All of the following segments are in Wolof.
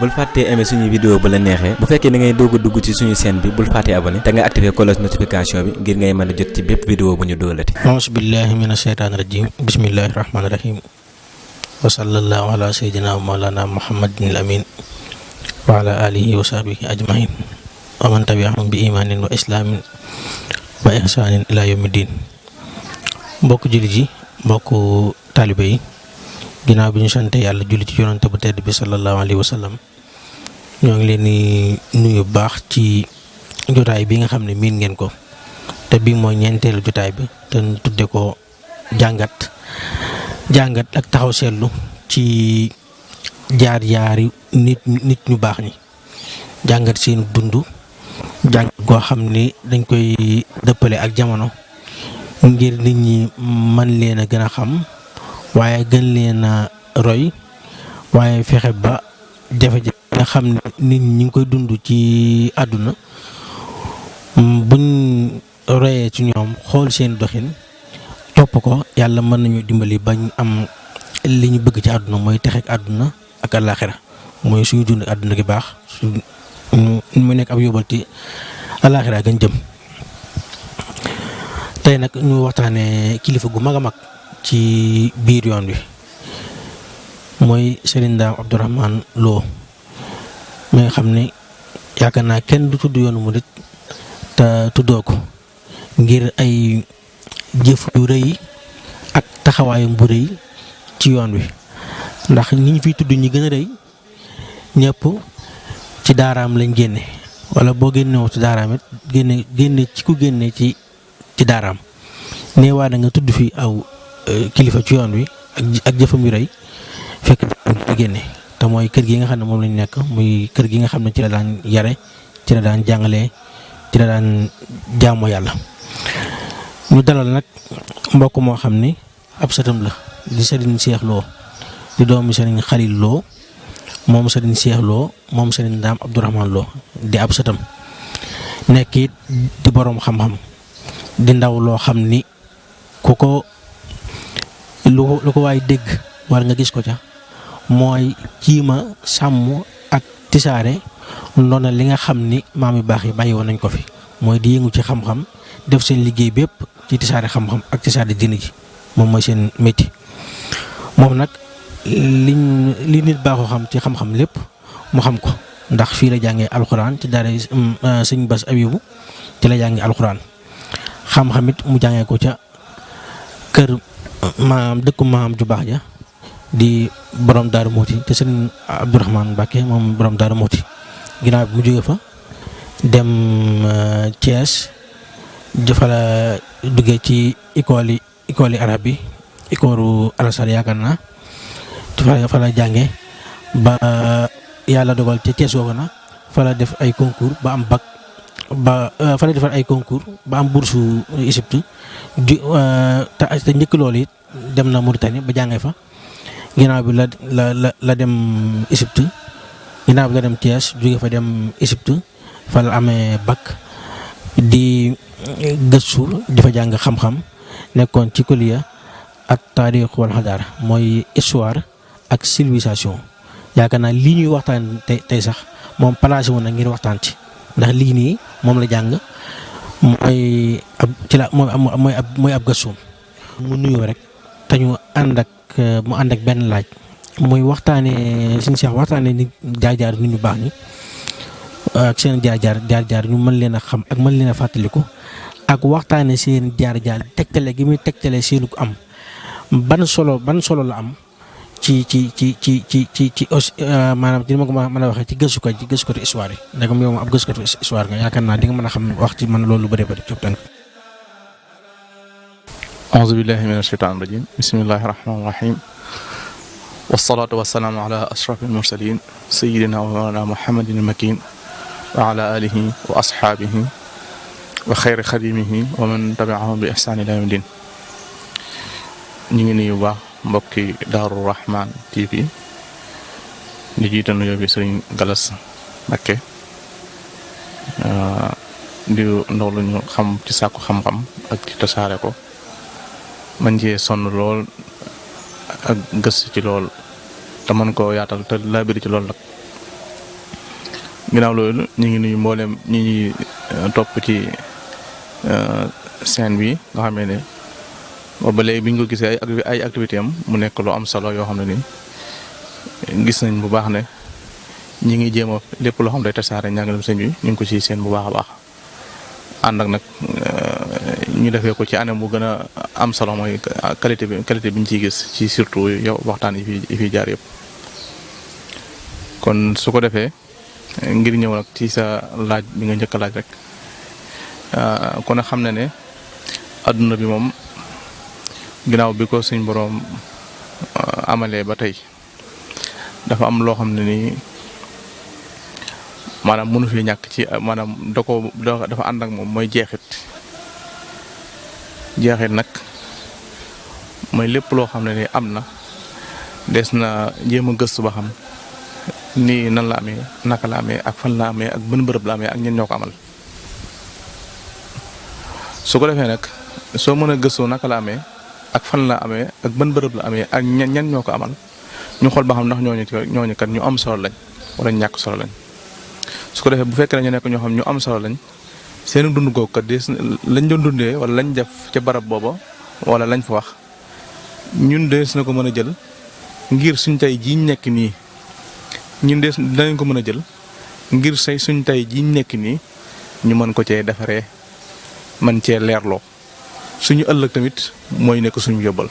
bul fàttee aimer suñu vidéo bu la neexee bu fekkee da ngay doog a dugg ci suñu chaîne bi bul fàttee abonné te nga activer cloche notification bi ngir ngay mën a jot ci bépp vidéo bu ñu doolati. auzu billahi mina shaytaani rajim bismillahi rahmaani rahim wa sallallahu ala sayyidina wa mawlana muhammadin al amin wa ala alihi wa sahbihi ajmain wa man tabi'ahum bi imanin wa islamin wa ihsanin ila yawmiddin. mbokk jullit yi mbokk taalibe yi ginnaaw bi ñu sante yàlla julli ci yonante bu tedd bi sallallahu alayhi wa sallam ñoo ngi leen di nuyu baax ci jotaay bi nga xam ne miin ngeen ko te bii mooy ñeenteelu jotaay bi te ñu tudde ko jàngat ak taxaw seetlu ci jaar-jaari nit ñu baax ñi, jàngat seen dund, jàngat goo xam ni dañ koy dëppale ak jamono ngir nit ñi man leen a gën a xam waaye gën leen a roy waaye fexe ba jafe-jafe nga xam ne nit ñi ngi koy dund ci àdduna buñ royee ci ñoom xool seen doxin topp ko yàlla mën nañu dimbali bañ am li ñu bëgg ci àdduna mooy texeek àdduna ak àllaaxira mooy suñu dund àdduna gi baax mu nekk ab yóbbal ci àllaaxira gañ jëm. tey nag ñu waxtaanee kilifa gu mag a mag ci biir yoon wi mooy Serigne Ndam Abdourahmane Lo mi nga xam ne yaakaar naa kenn du tudd yoonu murit te tuddoo ko ngir ay jëf yu rëy ak taxawaayam bu rëy ci yoon wi ndax ñi ñu fiy tudd ñi gën a rëy ñëpp ci daaraam lañ génne wala boo génnewoo ci daaraam it génne ci ku génne ci daaraam neewaa da nga tudd fi aw kilifa ci yoon wi ak jëfam yu rëy fekk di génne te mooy kër gi nga xam ne moom lañ nekk muy kër gi nga xam ne ci la daan yare ci la daan jàngalee ci la daan jaamoo yàlla. ñu dalal nag mbokk moo xam ni ab sëtam la di Serigne Cheikh Lo di doomi Serigne Khalil Lo moom Serigne Cheikh Lo moom Serigne Ndam Abdourahmane Lo di ab sëtam nekk it di boroom xam-xam di ndaw loo xam ni ku ko lu ko waay dégg war nga gis ko ca mooy ciima sàmm ak tisaare ndoona li nga xam ni maam yu baax yi bàyyi woon nañ ko fi mooy di yëngu ci xam-xam def seen liggéey bépp ci tisaare xam-xam ak tisaare diine ji moom mooy seen métier. moom nag li nit baaxoo xam ci xam-xam lépp mu xam ko ndax fii la jàngee alxuraan ci daara sëñ Bass Abibu ci la jàngee alxuraan xam-xam it mu jàngee ko ca kër dëkku maam ju baax ja di borom Daaru Muxti te sëñ Abdourahmane Mbacké moom borom Daaru Muxti ginnaaw bi mu jógee fa dem Thiès dafa la duggee ci école yi arab bi école Al-Azhar yaakaar naa fa la jànge ba yàlla dogal ca Thiès googu na fa la def ay concours ba am bac fa la defar ay concours ba am bourse Égypte te njëkk loolu it dem na Mauritanie ba jàngee fa ginnaaw bi la dem Égypte ginnaaw bi la dem Thiès jóge fa dem Égypte fa la amee bac di gëstu di fa jàng xam-xam nekkoon ci kuliya ak taarix wal xadaara mooy histoire ak civilisation yaakaar naa lii ñuy waxtaan tey sax moom placé woon na ngir waxtaan ci ndax lii nii moom la jàng mooy ab gëstoom mu nuyoo rek te ñu ànd ak benn laaj muy waxtaanee suñu Cheikh waxtaanee ni jaar-jaar nit ñu baax ñi ak seen jaar-jaar ñu mën leen a xam ak mën leen a fàttaliku ak waxtaanee seen jaar-jaar tegtale gi muy tegtale seenu ko am ban solo la am ci maanaam ci ma ko mën a waxee ci gëstukatu histoire yi ndegam yow ab gëstukatu histoire nga yaakaar naa di nga mën a xam wax ci man loolu bëri bëri cop tànk. auzu billahi min ashaytaan rajim bismillahi rahmaani rahim wasalaatu wasalaamu ala ashrafil mursalin sayidina wa mawlana muhammadin al makin wa ala alihi wa ashaabihi wa xayri xadimihi wa man tabiahum bi ihsaan ila yawmi din. ñu ngi nuyu baax mbokki Daaru Rahman TV di jiital nuyoo bi sëriñ Galas Mbacké di ndaw lu ñu xam ci sàkku xam-xam ak ci tasaare ko man cee sonn lool ak gëstu ci lool te mën koo yaatal te laabiri ci lool nag ginnaaw loolu ñu ngi nuyu mboolem ñi ñuy topp ci scène bi nga xam ne ba léegi bi ñu ko gisee ay activité am mu nekk lu am solo yoo xam ne ni gis nañ bu baax ne ñi ngi jéem a lépp loo xam day tasaare njàngalem sëñ bi ñu ngi ko ci seen bu baax a baax ànd ak nag ñu defee ko ci anam bu gën a am solo mooy qualité bi ñu ciy gis ci surtout yow waxtaan yi fi jaar yëpp. kon su ko defee ngir ñëw nag ci sa laaj bi nga njëkk a laaj rek kon a xam na ne adduna bi moom ginnaaw bi ko suñ boroom amalee ba tey dafa am loo xam ne nii maanaam mënu fi ñàkk ci maanaam dafa ànd ak moom mooy jeexit nag mooy lépp loo xam ne ni am na des na jéem a gëstu ba xam nii nan la amee naka la amee ak fan la amee ak bën bërëb la amee ak ñen ñoo ko amal su ko defee nag soo mën a gëstoo naka la amee ak fan la amee ak bën bërëb la amee ak ñen ñoo ko amal ñu xool ba xam ndax ñooñu kat ñu am solo lañ wala ñàkk solo lañ su ko defee bu fekkee ne ñu nekk ñoo xam ñu am solo lañ seen dund googu kat lañ doon dundee wala lañ def ca barab booba wala lañ fa wax ñun dees na ko mën a jël ngir suñ tey jii nekk nii ñun dees danañ ko mën a jël ngir suñ tey jii nekk nii ñu mën ko cee defaree man cee leerloo suñu ëllëg tamit mooy nekk suñu yóbbal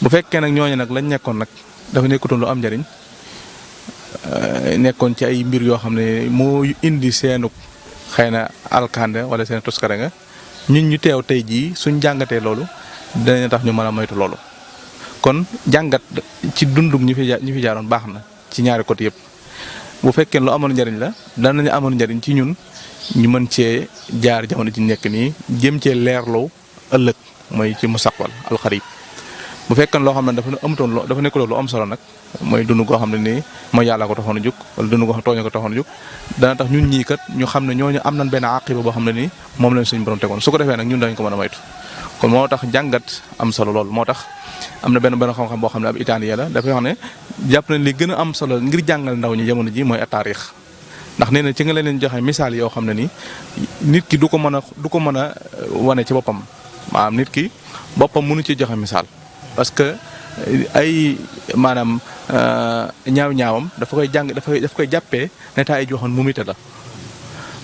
bu fekkee nag ñooñu nag lañ nekkoon nag dafa nekkutoon lu am njariñ nekkoon ci ay mbir yoo xam ne moo indi seenu xëy na alkande wala seen toskare nga ñun ñu teew tey jii suñ jàngatee loolu dinañ tax ñu mën a moytu loolu kon jàngat ci dundug ñi fi jaaroon baax na ci ñaari côté yëpp bu fekkee lu amoon njariñ la danañu amoon njariñ ci ñun ñu mën cee jaar jamono ci nekk nii jëm cee leerloo ëllëg mooy ci mustaqbal alxarib bu fekkee loo xam ne dafa nekk loolu lu am solo nag mooy dund goo xam ne nii mooy yàlla ko taxoon a jóg wala dund goo xam tooña ko taxoon a jóg dana tax ñun ñii kat ñu xam ne ñooñu am nañ benn àqiba boo xam ne nii moom lañ suñu borom tegoon su ko defee nag ñun dañ ko mën a moytu kon moo tax jàngat am solo lool moo tax am na benn xam-xam boo xam ne ab italien la dafay wax ne jàpp nañ li gën a am solo ngir jàngal ndaw ñi jamono ji mooy taarix ndax nee na ci nga leen joxe misaal yoo xam ne nii nit ki du ko mën a wane ci boppam maanaam nit ki boppam mënu ci joxe misaal parce que ay maanaam ñaaw-ñaawam dafa koy jàppee ne taa ay joxoon mu mite la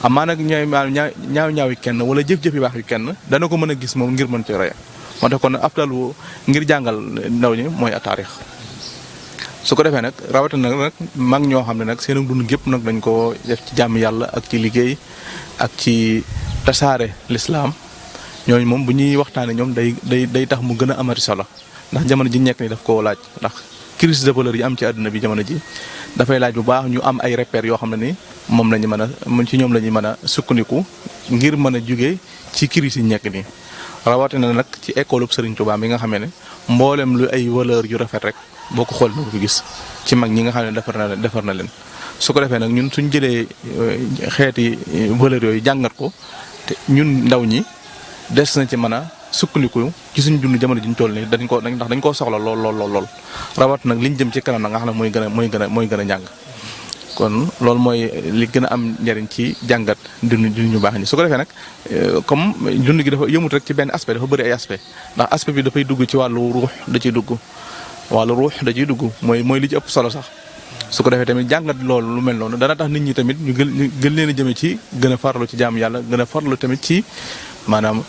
amaa nag ñaaw-ñaaw yi kenn wala jëf-jëf yu baax yu kenn dana ko mën a gis moom ngir mën ci roya moo tax kon afdalu ngir jàngal ndaw ñi mooy taarix su ko defee nag rawatina nag mag ñoo xam ne nag seen dund gépp nag dañ ko def ci jàmm yàlla ak ci liggéey ak ci tasaare lislaam ñooñu moom bu ñuy waxtaanee ñoom day tax mu gën a amati solo ndax jamono ji nekk ni daf koo laaj ndax crise de valeur yi am ci àdduna bi jamono ji dafay laaj bu baax ñu am ay repères yoo xam ne ni moom la ñu mën a ci ñoom la ñuy mën a sukkandiku ngir mën a jugee ci crise yi nekk nii rawatina nag ci école Serigne Touba bi nga xamee ne mboolem lu ay valeur yu rafet rek boo ko xool na ko gis ci mag ñi nga xam ne defar na leen su ko defee nag ñun suñ jëlee xeeti valeur yooyu jàngat ko te ñun ndaw ñi des na ci mën a sukkandiku ci suñ dund jamono ji ñu toll nii dañ koo soxla lool rawat nag liñ jëm ci kanam nag nga xam ne mooy gën a njàng kon loolu mooy li gën a am njariñ ci jàngat dund ñu baax ñi su ko defee nag comme dund gi dafa yëmut rek ci benn aspect dafa bëri ay aspect ndax aspect bi dafay dugg ci wàllu ruux da ciy dugg mooy li ci ëpp solo sax su ko defee tamit jàngat loolu lu mel noonu dana tax nit ñi tamit ñu gën leen a jëme ci gën a farlu ci jaamu yàlla gën a farlu tamit ci maanaam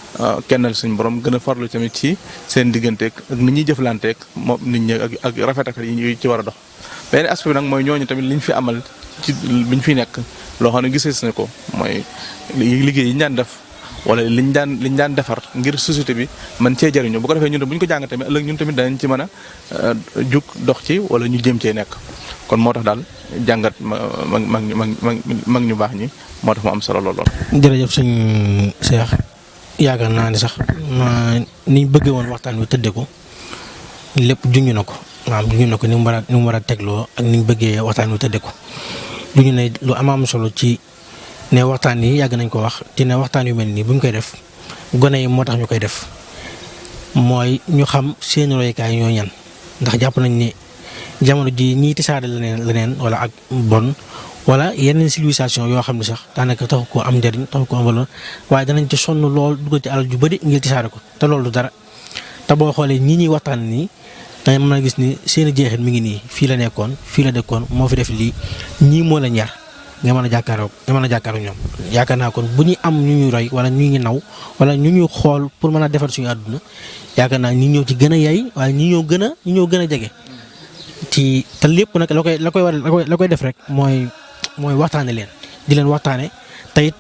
kennal suñu borom gën a farlu tamit ci seen digganteeg ak nit ñuy jëflanteeg moom nit ñi ak rafet yi ci war a dox. beneen aspect bi nag mooy ñooñu tamit liñ fi amal ci biñ fi nekk loo xam ne gisee na ko mooy liggéey yi ñu daan def wala liñ daan defar ngir société bi man cee jariñu bu ko defee ñun bu ñu ko jàng tamit ëllëg ñun tamit danañ ci mën a jug dox ci wala ñu jëm cee nekk kon moo tax daal jàngat mag ñu baax ñi moo tax mu am solo lool. jërëjëf sëñ Cheikh yaakaar naa ne sax niñ bëggee woon waxtaan wi tëddee ko lépp junj na ko maanaam junj na ko ni mu war a tegloo ak niñ bëggee waxtaan wi tëddee ko junj na lu am solo ci ne waxtaan yi yàgg nañ ko wax ci ne waxtaan yu mel nii bu ñu koy def gone yi moo tax ñu koy def mooy ñu xam seen royukaay ñoo ñan ndax jàpp nañ ni jamono ji ñii tisaare leneen wala ak bon wala yeneen civilisation yoo xam ne sax daanaka taxu koo am njëriñ taxu koo am valeur waaye danañ ci sonn lool dugal ci alal ju bëri ngir tisaare ko te loolu du dara te boo xoolee ñi ñuy waxtaan nii danga mën a gis ni seen i jeexit mi ngi nii fii la nekkoon fii la dëkkoon moo fi def lii ñii moo leen yar nga mën a jàkkaaroo ñoom yaakaar naa kon bu ñuy am ñu ñuy roy wala ñu ñuy naw wala ñu ñuy xool pour mën a defar suñu àdduna yaakaar naa ñi ñoo ci gën a yay waaye ñi ñoo gën a jege ci te lépp nag la koy def rek mooy waxtaane leen di leen waxtaane te it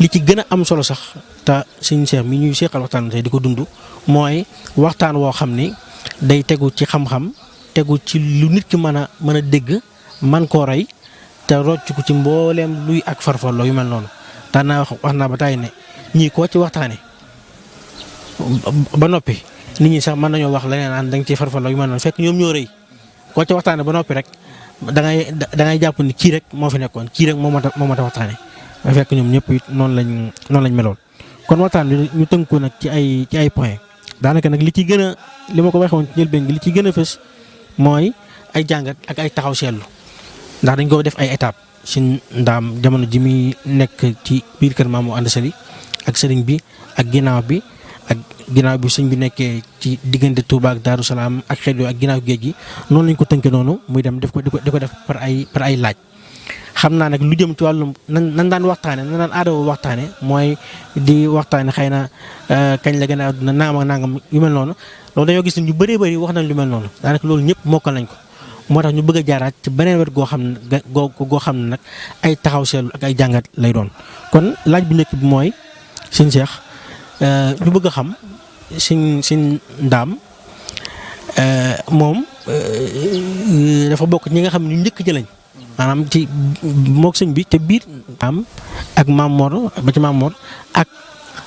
li ci gën a am solo sax te suñu Cheikh mi ñuy seqal waxtaan tey di ko dund mooy waxtaan woo xam ni day tegu ci xam-xam tegu ci lu nit ki mën a dégg man koo rey te rocc ko ci mbooleem luy ak farfarloo yu mel noonu daan naa wax naa ba tey ne ñii koo ci waxtaane ba noppi nit ñi sax mën nañoo wax leneen an da nga ciy farfarloo yu mel noonu fekk ñoom ñoo rëy koo ci waxtaane ba noppi rek da ngay jàpp ni kii rek moo fi nekkoon kii rek moo mat a waxtaane fekk ñoom ñëpp it noonu lañ meloon kon waxtaan bi ñu tënku nag ci ay point daanaka nag li ma ko waxoon ci njëlbeen gi li ci gën a fës mooy ay jàngat ak ay taxaw seetlu ndax dañ ko def ay étape Sëñ Ndaam jamono ji muy nekk ci biir kër Maam Mor Anta Sali ak sëriñ bi ak ginnaaw bi sëñ bi nekkee ci diggante Touba ak Darou Salaam ak xeet yooyu ak ginnaaw géej gi noonu lañ ko tënkee noonu muy dem di ko def par ay laaj. xam naa nag lu jëm ci wàllum nan daan aadama waxtaane mooy di waxtaane xëy na kañ la gën a àdduna nangam yu mel noonu loolu dañoo gis ne ñu bëree bëri wax nañ lu mel noonu daanaka loolu ñëpp mokkal nañ ko moo tax ñu bëgg a jaaraat ci beneen wet goo xam ne nag ay taxaw seetlu ak ay jàngat lay doon. kon laaj bu njëkk bi mooy sëñ Cheikh ñu bëgg a xam sëñ Ndaam moom dafa bokk ñi nga xam ne ñu njëkk jëlañ maanaam ci mook sëñ bi te biir am ak Maam Mor ba ci Maam Mor ak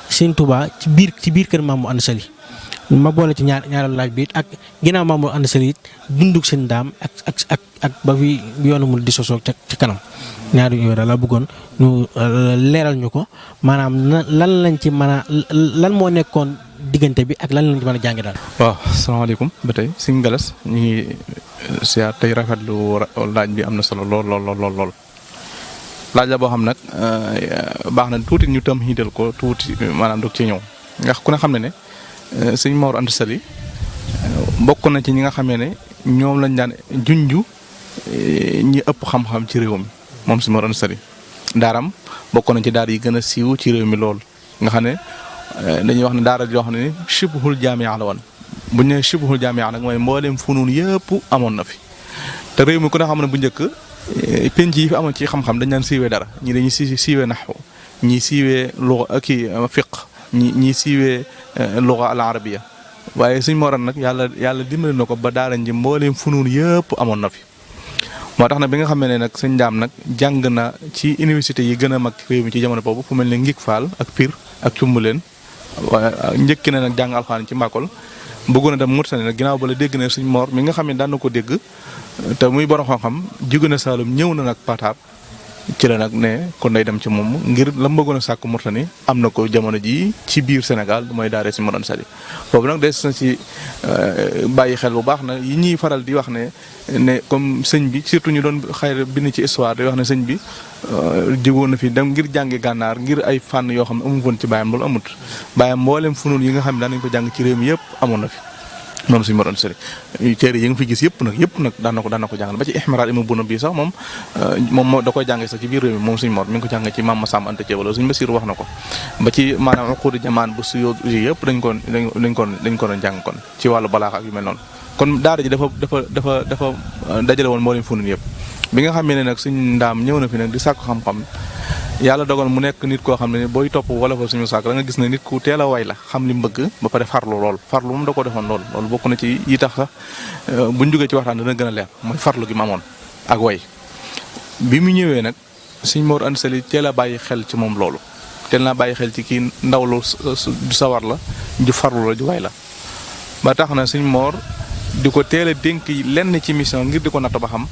sëñ Touba ci biir kër Maam Mor Anta Sali ma boole ci ñaareelu laaj bi ak ginnaaw Maam Mor Anta Sali it dunduk sëñ Ndaam ak ba fi yoonu mu di sosoo ca kanam ñaari yooyu daal la bëggoon ñu leeral ñu ko maanaam lan lañ ci mën a lan moo nekkoon diggante bi ak lan lañ ci mën a jànge daal. waaw asalaamaaleykum ba tey sëñ Galas ñu ngi siyaar tey rafetlu laaj bi am na solo lool laaj la boo xam nag baax na tuuti ñu tam xiital ko tuuti maanaam dog ci ñëw ndax ku ne xam ne sëñ Mor Anta Sali bokk na ci ñi nga xamee ne ñoom lañ daan junju ñi ëpp xam-xam ci réew mi moom sëñ Mor Anta Sali daaram bokk na ci daar yi gën a siiw ci réew mi lool nga xam ne dañuy wax ne daara joo xam ne shibhul jaami'a la woon bu ñu nee shibhul jaami'a nag mooy mboolem funuun yëpp amoon na fi te réew mi ku ne xam ne bu njëkk penc yi fi amoon ci xam-xam dañ daan siiwee dara ñii dañuy siiwee naxwu ñii siiwee luga fiq ñii siiwee luga al arabiya waaye suñ moran nag yàlla dimbali na ko ba daara ji mbooleem funuun yëpp amoon na fi moo tax nag bi nga xam ne nag sëñ Ndaam nag jàng na ci université yi gën a mag réew mi ci jamono boobu fu mel ne Ngik Faal ak Pire ak Cumbuleen waaye njëkki na nag jàng alxuraan ci Mbakol bëggoon a dem Mauritanie nag ginnaaw ba la dégg na suñ Mor mi nga xam ne daan na ko dégg te muy borom xam-xam jóge na Saalum ñëw na nag Pataar ci la nag ne kon day dem ci moom ngir la mu bëggoon a sàkk Mauritanie am na ko jamono ji ci biir Sénégal mooy daara si Mor Anta Sali boobu nag des na ci bàyyi xel bu baax na yi ñuy faral di wax ne comme sëñ bi surtout ñu doon xayra bind ci histoire di wax ne sëñ bi jógoon na fi dem ngir jàngi gànnaar ngir ay fànn yoo xam ne amu woon ci bàyyam loolu amut bàyyam mboolem funul yi nga xam ne daan nañu ko jàng ci réew mi yëpp amoon na fi moom suñu Mor Anta Sali téere yi nga fi gis yëpp nag daan na ko jàngal ba ci ihmiraal ima buna bii sax moom da koy jàngee sax ci biir réew mi moom suñu Mor mi ngi ko jàngee ci Maam Masamba Anta Ceewala suñu Basiir wax na ko ba ci maanaam uquudi jamaan bu suyoo yëpp dañ ko doon jàng kon ci wàllu balaax ak yu mel noonu kon daara ji dafa dajale woon moo leen funun yëpp bi nga xam ne nag suñ Ndaam ñëw na fi nag di sàkku xam-xam yàlla dogal mu nekk nit koo xam ne booy topp wala fa suñu sàkk da nga gis ne nit ku teel a way la xam li mu bëgg ba pare farlu moom da ko defoon loolu bokk na ci yi tax sax buñ jógee ci waxtaan dana gën a leer mooy farlu gi mu amoon ak way bi mu ñëwee nag suñ Mor Anta Sali teel a bàyyi xel ci moom loolu teel naa bàyyi xel ci kii ndaw lu sawar la ju farlu la ju way la ba tax na suñ Mor di ko teel a dénk lenn ci mission ngir di ko natt ba xam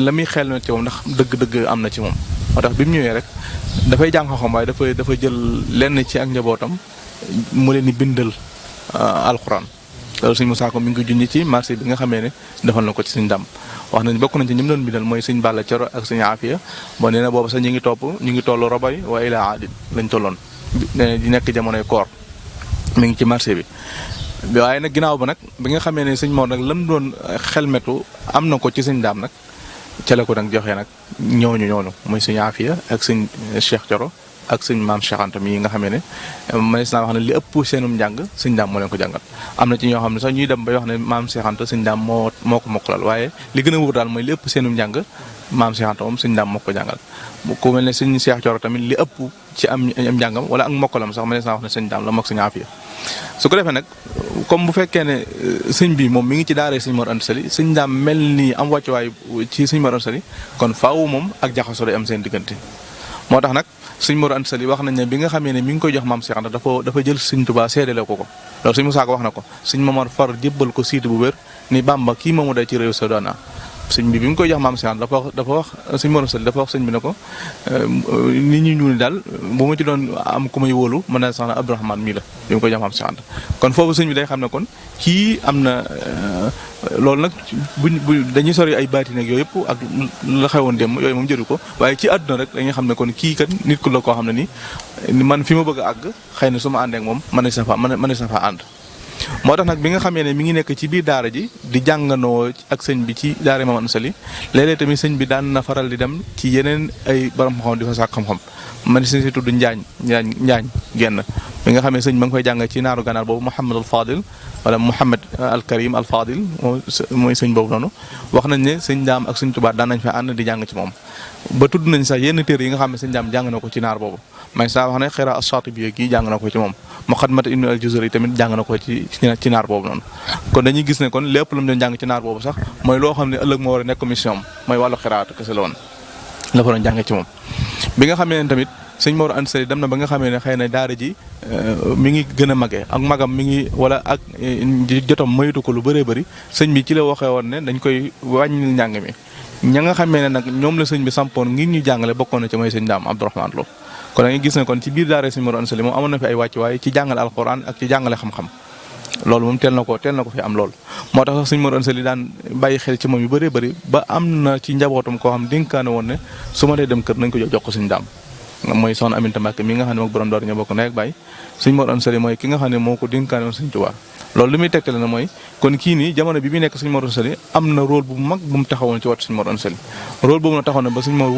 la muy xel na ci moom ndax dëgg-dëgg am na ci moom moo tax bi mu ñëwee rek dafay jàng xam waaye dafa jël lenn ci ak njabootam mu leen di bindal alxuraan loolu sëñ Moussa ko mi ngi ko junj ci marché bi nga xamee ne defal na ko ci sëñ Dam wax nañ bokk nañ ci ñi mu doon bindal mooy sëñ Balla Coro ak sëñ Afia boo nee na boobu sax ñu ngi toll robay wa ila aadin lañ tolloon di nekk jamonoy koor mi ngi ci marché bi waaye nag ginnaaw ba nag bi nga xamee ne sëñ Mor nag lam doon xelmetu am na ko ci sëñ Dam nag ca la ko nag joxee nag ñooñu muy sëñ Afia ak sëñ Cheikh Coro ak sëñ maam Cheikh Anta mi nga xamee ne mënees naa wax ne li ëpp seenum njàng sëñ Dam moo leen ko jàngal am na ci ñoo xam ne sax ñuy dem bay wax ne maam Cheikh Anta sëñ Dam moo ko mokkalal waaye li gën a wóor daal mooy li ëpp seenum njàng maam Cheikh Anta moom sëñ Dam moo ko jàngal ku mel ne sëñ Cheikh Coro tamit li ëpp ci am njàngam wala ak mokkalam sax mënees naa wax ne sëñ Dam la mook sëñ Afia su ko defee nag comme bu fekkee ne sëñ bi moom mi ngi ci daaree sëñ Mor Anta Sali sëñ Dam mel nii am wàccuwaay ci sëñ Mor Anta Sali kon faaw moom ak jaxasoo day am seen diggante moo tax nag sëñ Mor Anta Sali wax nañ ne bi nga xamee ne mi ngi koy jox maam Cheikh Anta dafa jël sëñ Tuubaa seedale ko loolu sëñ Musaa Ka wax na ko sëñ Mamar far jébbal ko siiti bu wér ni Bàmba kii moomu day ci réew Soodana sëñ bi mu koy jox maam Cheikh Anta dafa wax sëñ Mor Anta Sali dafa wax sëñ bi ne ko nit ñi ñuul daal bu ma ci doon am ku may wóolu mën na sax na Abdourahmane mii la bi mu koy jox maam Cheikh Anta kon foofu sëñ bi day xam ne kon kii am na loolu nag bu dañuy sori ay baati nag yooyu yëpp ak la xewoon dem yooyu moom jëru ko waaye ci àdduna rek dañuy xam ne kon kii kat nit ku la koo xam ne ni man fi ma bëgg a àgg xëy na su ma àndee ak moom mën na sa fa ànd moo tax nag bi nga xamee ne mi ngi nekk ci biir daara ji di jànganoo ak sëñ bi ci daara Maam Anta Sali léeg-léeg tamit sëñ bi daan na faral di dem ci yeneen ay borom xam-xam di fa sàkk xam-xam man si tudd Njaañ genn bi nga xamee sëñ ba nga koy jàng ci naaru gànnaar boobu Mouhamad al Fadil wala Mouhamad al Karim al Fadil mooy sëñ boobu noonu wax nañ ne sëñ Daam ak sëñ Tuubaa daan nañ fa ànd di jàng ci moom ba tudd nañ sax yenn téere yi nga xam ne sëñ Daam jàng na ko ci naar boobu may saa wax ne xira as-Shaatibi gi jàng na ko ci moom Muqaddimat Ibn al-Juzari tamit jàng na ko ci naar boobu noonu kon dañuy gis ne kon lépp lu mu doon jàng ci naar boobu sax mooy loo xam ne ëllëg moo war a nekk mission am mooy wàllu xiraatu kese la woon la fa doon jàng ci moom bi nga xamee ne tamit sëñ Mor Anta Sali dem na ba nga xamee ne xëy na daara ji mi ngi gën a magee ak magam mi ngi wala ak jotam maytu ko lu bëree bëri sëñ bi ci la waxee woon ne dañ koy wàññil njàng mi ña nga xamee ne nag ñoom la sëñ bi sampoon ngir ñu jàngale bokkoon na ci mooy sëñ Daam Abdourahmane Lo kon da ngay gis ne kon ci biir daara sëñ Mor Anta Sali moom amoon na fi ay wàccuwaay ci jàngale alxuraan ak ci jàngale xam-xam loolu moom teel na ko fi am lool moo tax sax sëñ Mor Anta Sali daan bàyyi xel ci moom yu bëree bëri ba am na ci njabootam koo xam dénkaane woon ne su ma dee dem kër nañ ko jox ko sëñ Daam mooy soxna Aminta Mbàkke mi nga xam ne moom borom door ñoo bokk ndey ak baay sëñ Mor Anta Sali mooy ki nga xam ne moo ko dénkaane woon sëñ Tuubaa loolu li muy tegtale na mooy kon kii nii jamono bi muy nekk sëñ Mor Anta Sali am na rôle bu mag bu mu taxawoon ci wat sëñ Mor Anta Sali rôle boobu na taxawoon na ba sëñ Mor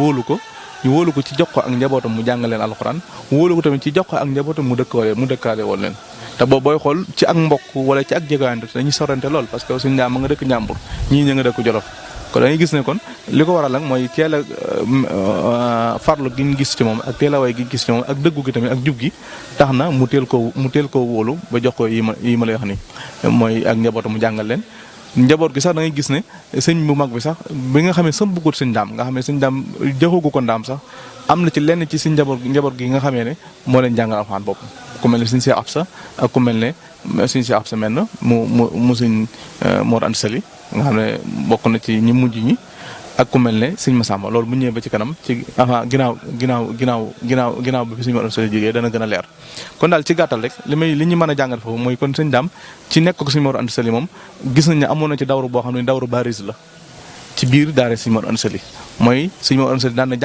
wóolu ko ci jox ko ak njabootam mu jàngal leen alxuraan wóolu ko tamit ci jox ko ak njabootam mu dëkkaale woon leen te boobu booy xool ci ak mbokk wala ci ak jegaante dañuy sorante lool parce que suñu Daam ma nga dëkk Njàmbur ñii ña nga dëkk Jolof kon da ngay gis ne kon li ko waral nag mooy teel a farlu gi ñu gis ci moom ak teel a way gi ñu gis ci moom ak dëggu gi tamit ak jub gi tax na mu teel koo wóolu ba jox ko yi ma lay wax ni mooy ak njabootam mu jàngal leen njaboot gi sax da ngay gis ne sëñ bu mag bi sax bi nga xam ne sëm bëggut sëñ Daam nga xam ne sëñ Daam joxagu ko ndaam sax am na ci lenn ci sëñ njaboot gi nga xamee ne moo leen jàngal alxuraan bopp ku mel ne sëñ Cheikh Absa ak ku mel ne sëñ Cheikh Absa mel na mu sëñ Mor Anta Sali nga xam ne bokk na ci ñi mujj ñi ak ku mel ne sëñ Massamba loolu bu ñëwee ba ci kanam ci avant ginnaaw bi fi sëñ Mor Anta Sali jógee dana gën a leer kon daal ci gàttal rek li ñu mën a jàngal foofu mooy kon sëñ Daam ci nekk ko sëñ Mor Anta Sali moom gis nañ ne amoon na ci dawru boo xam ne dawru baris la ci biir daara sëñ Mor Anta Sali mooy sëñ Mor Anta Sali daan na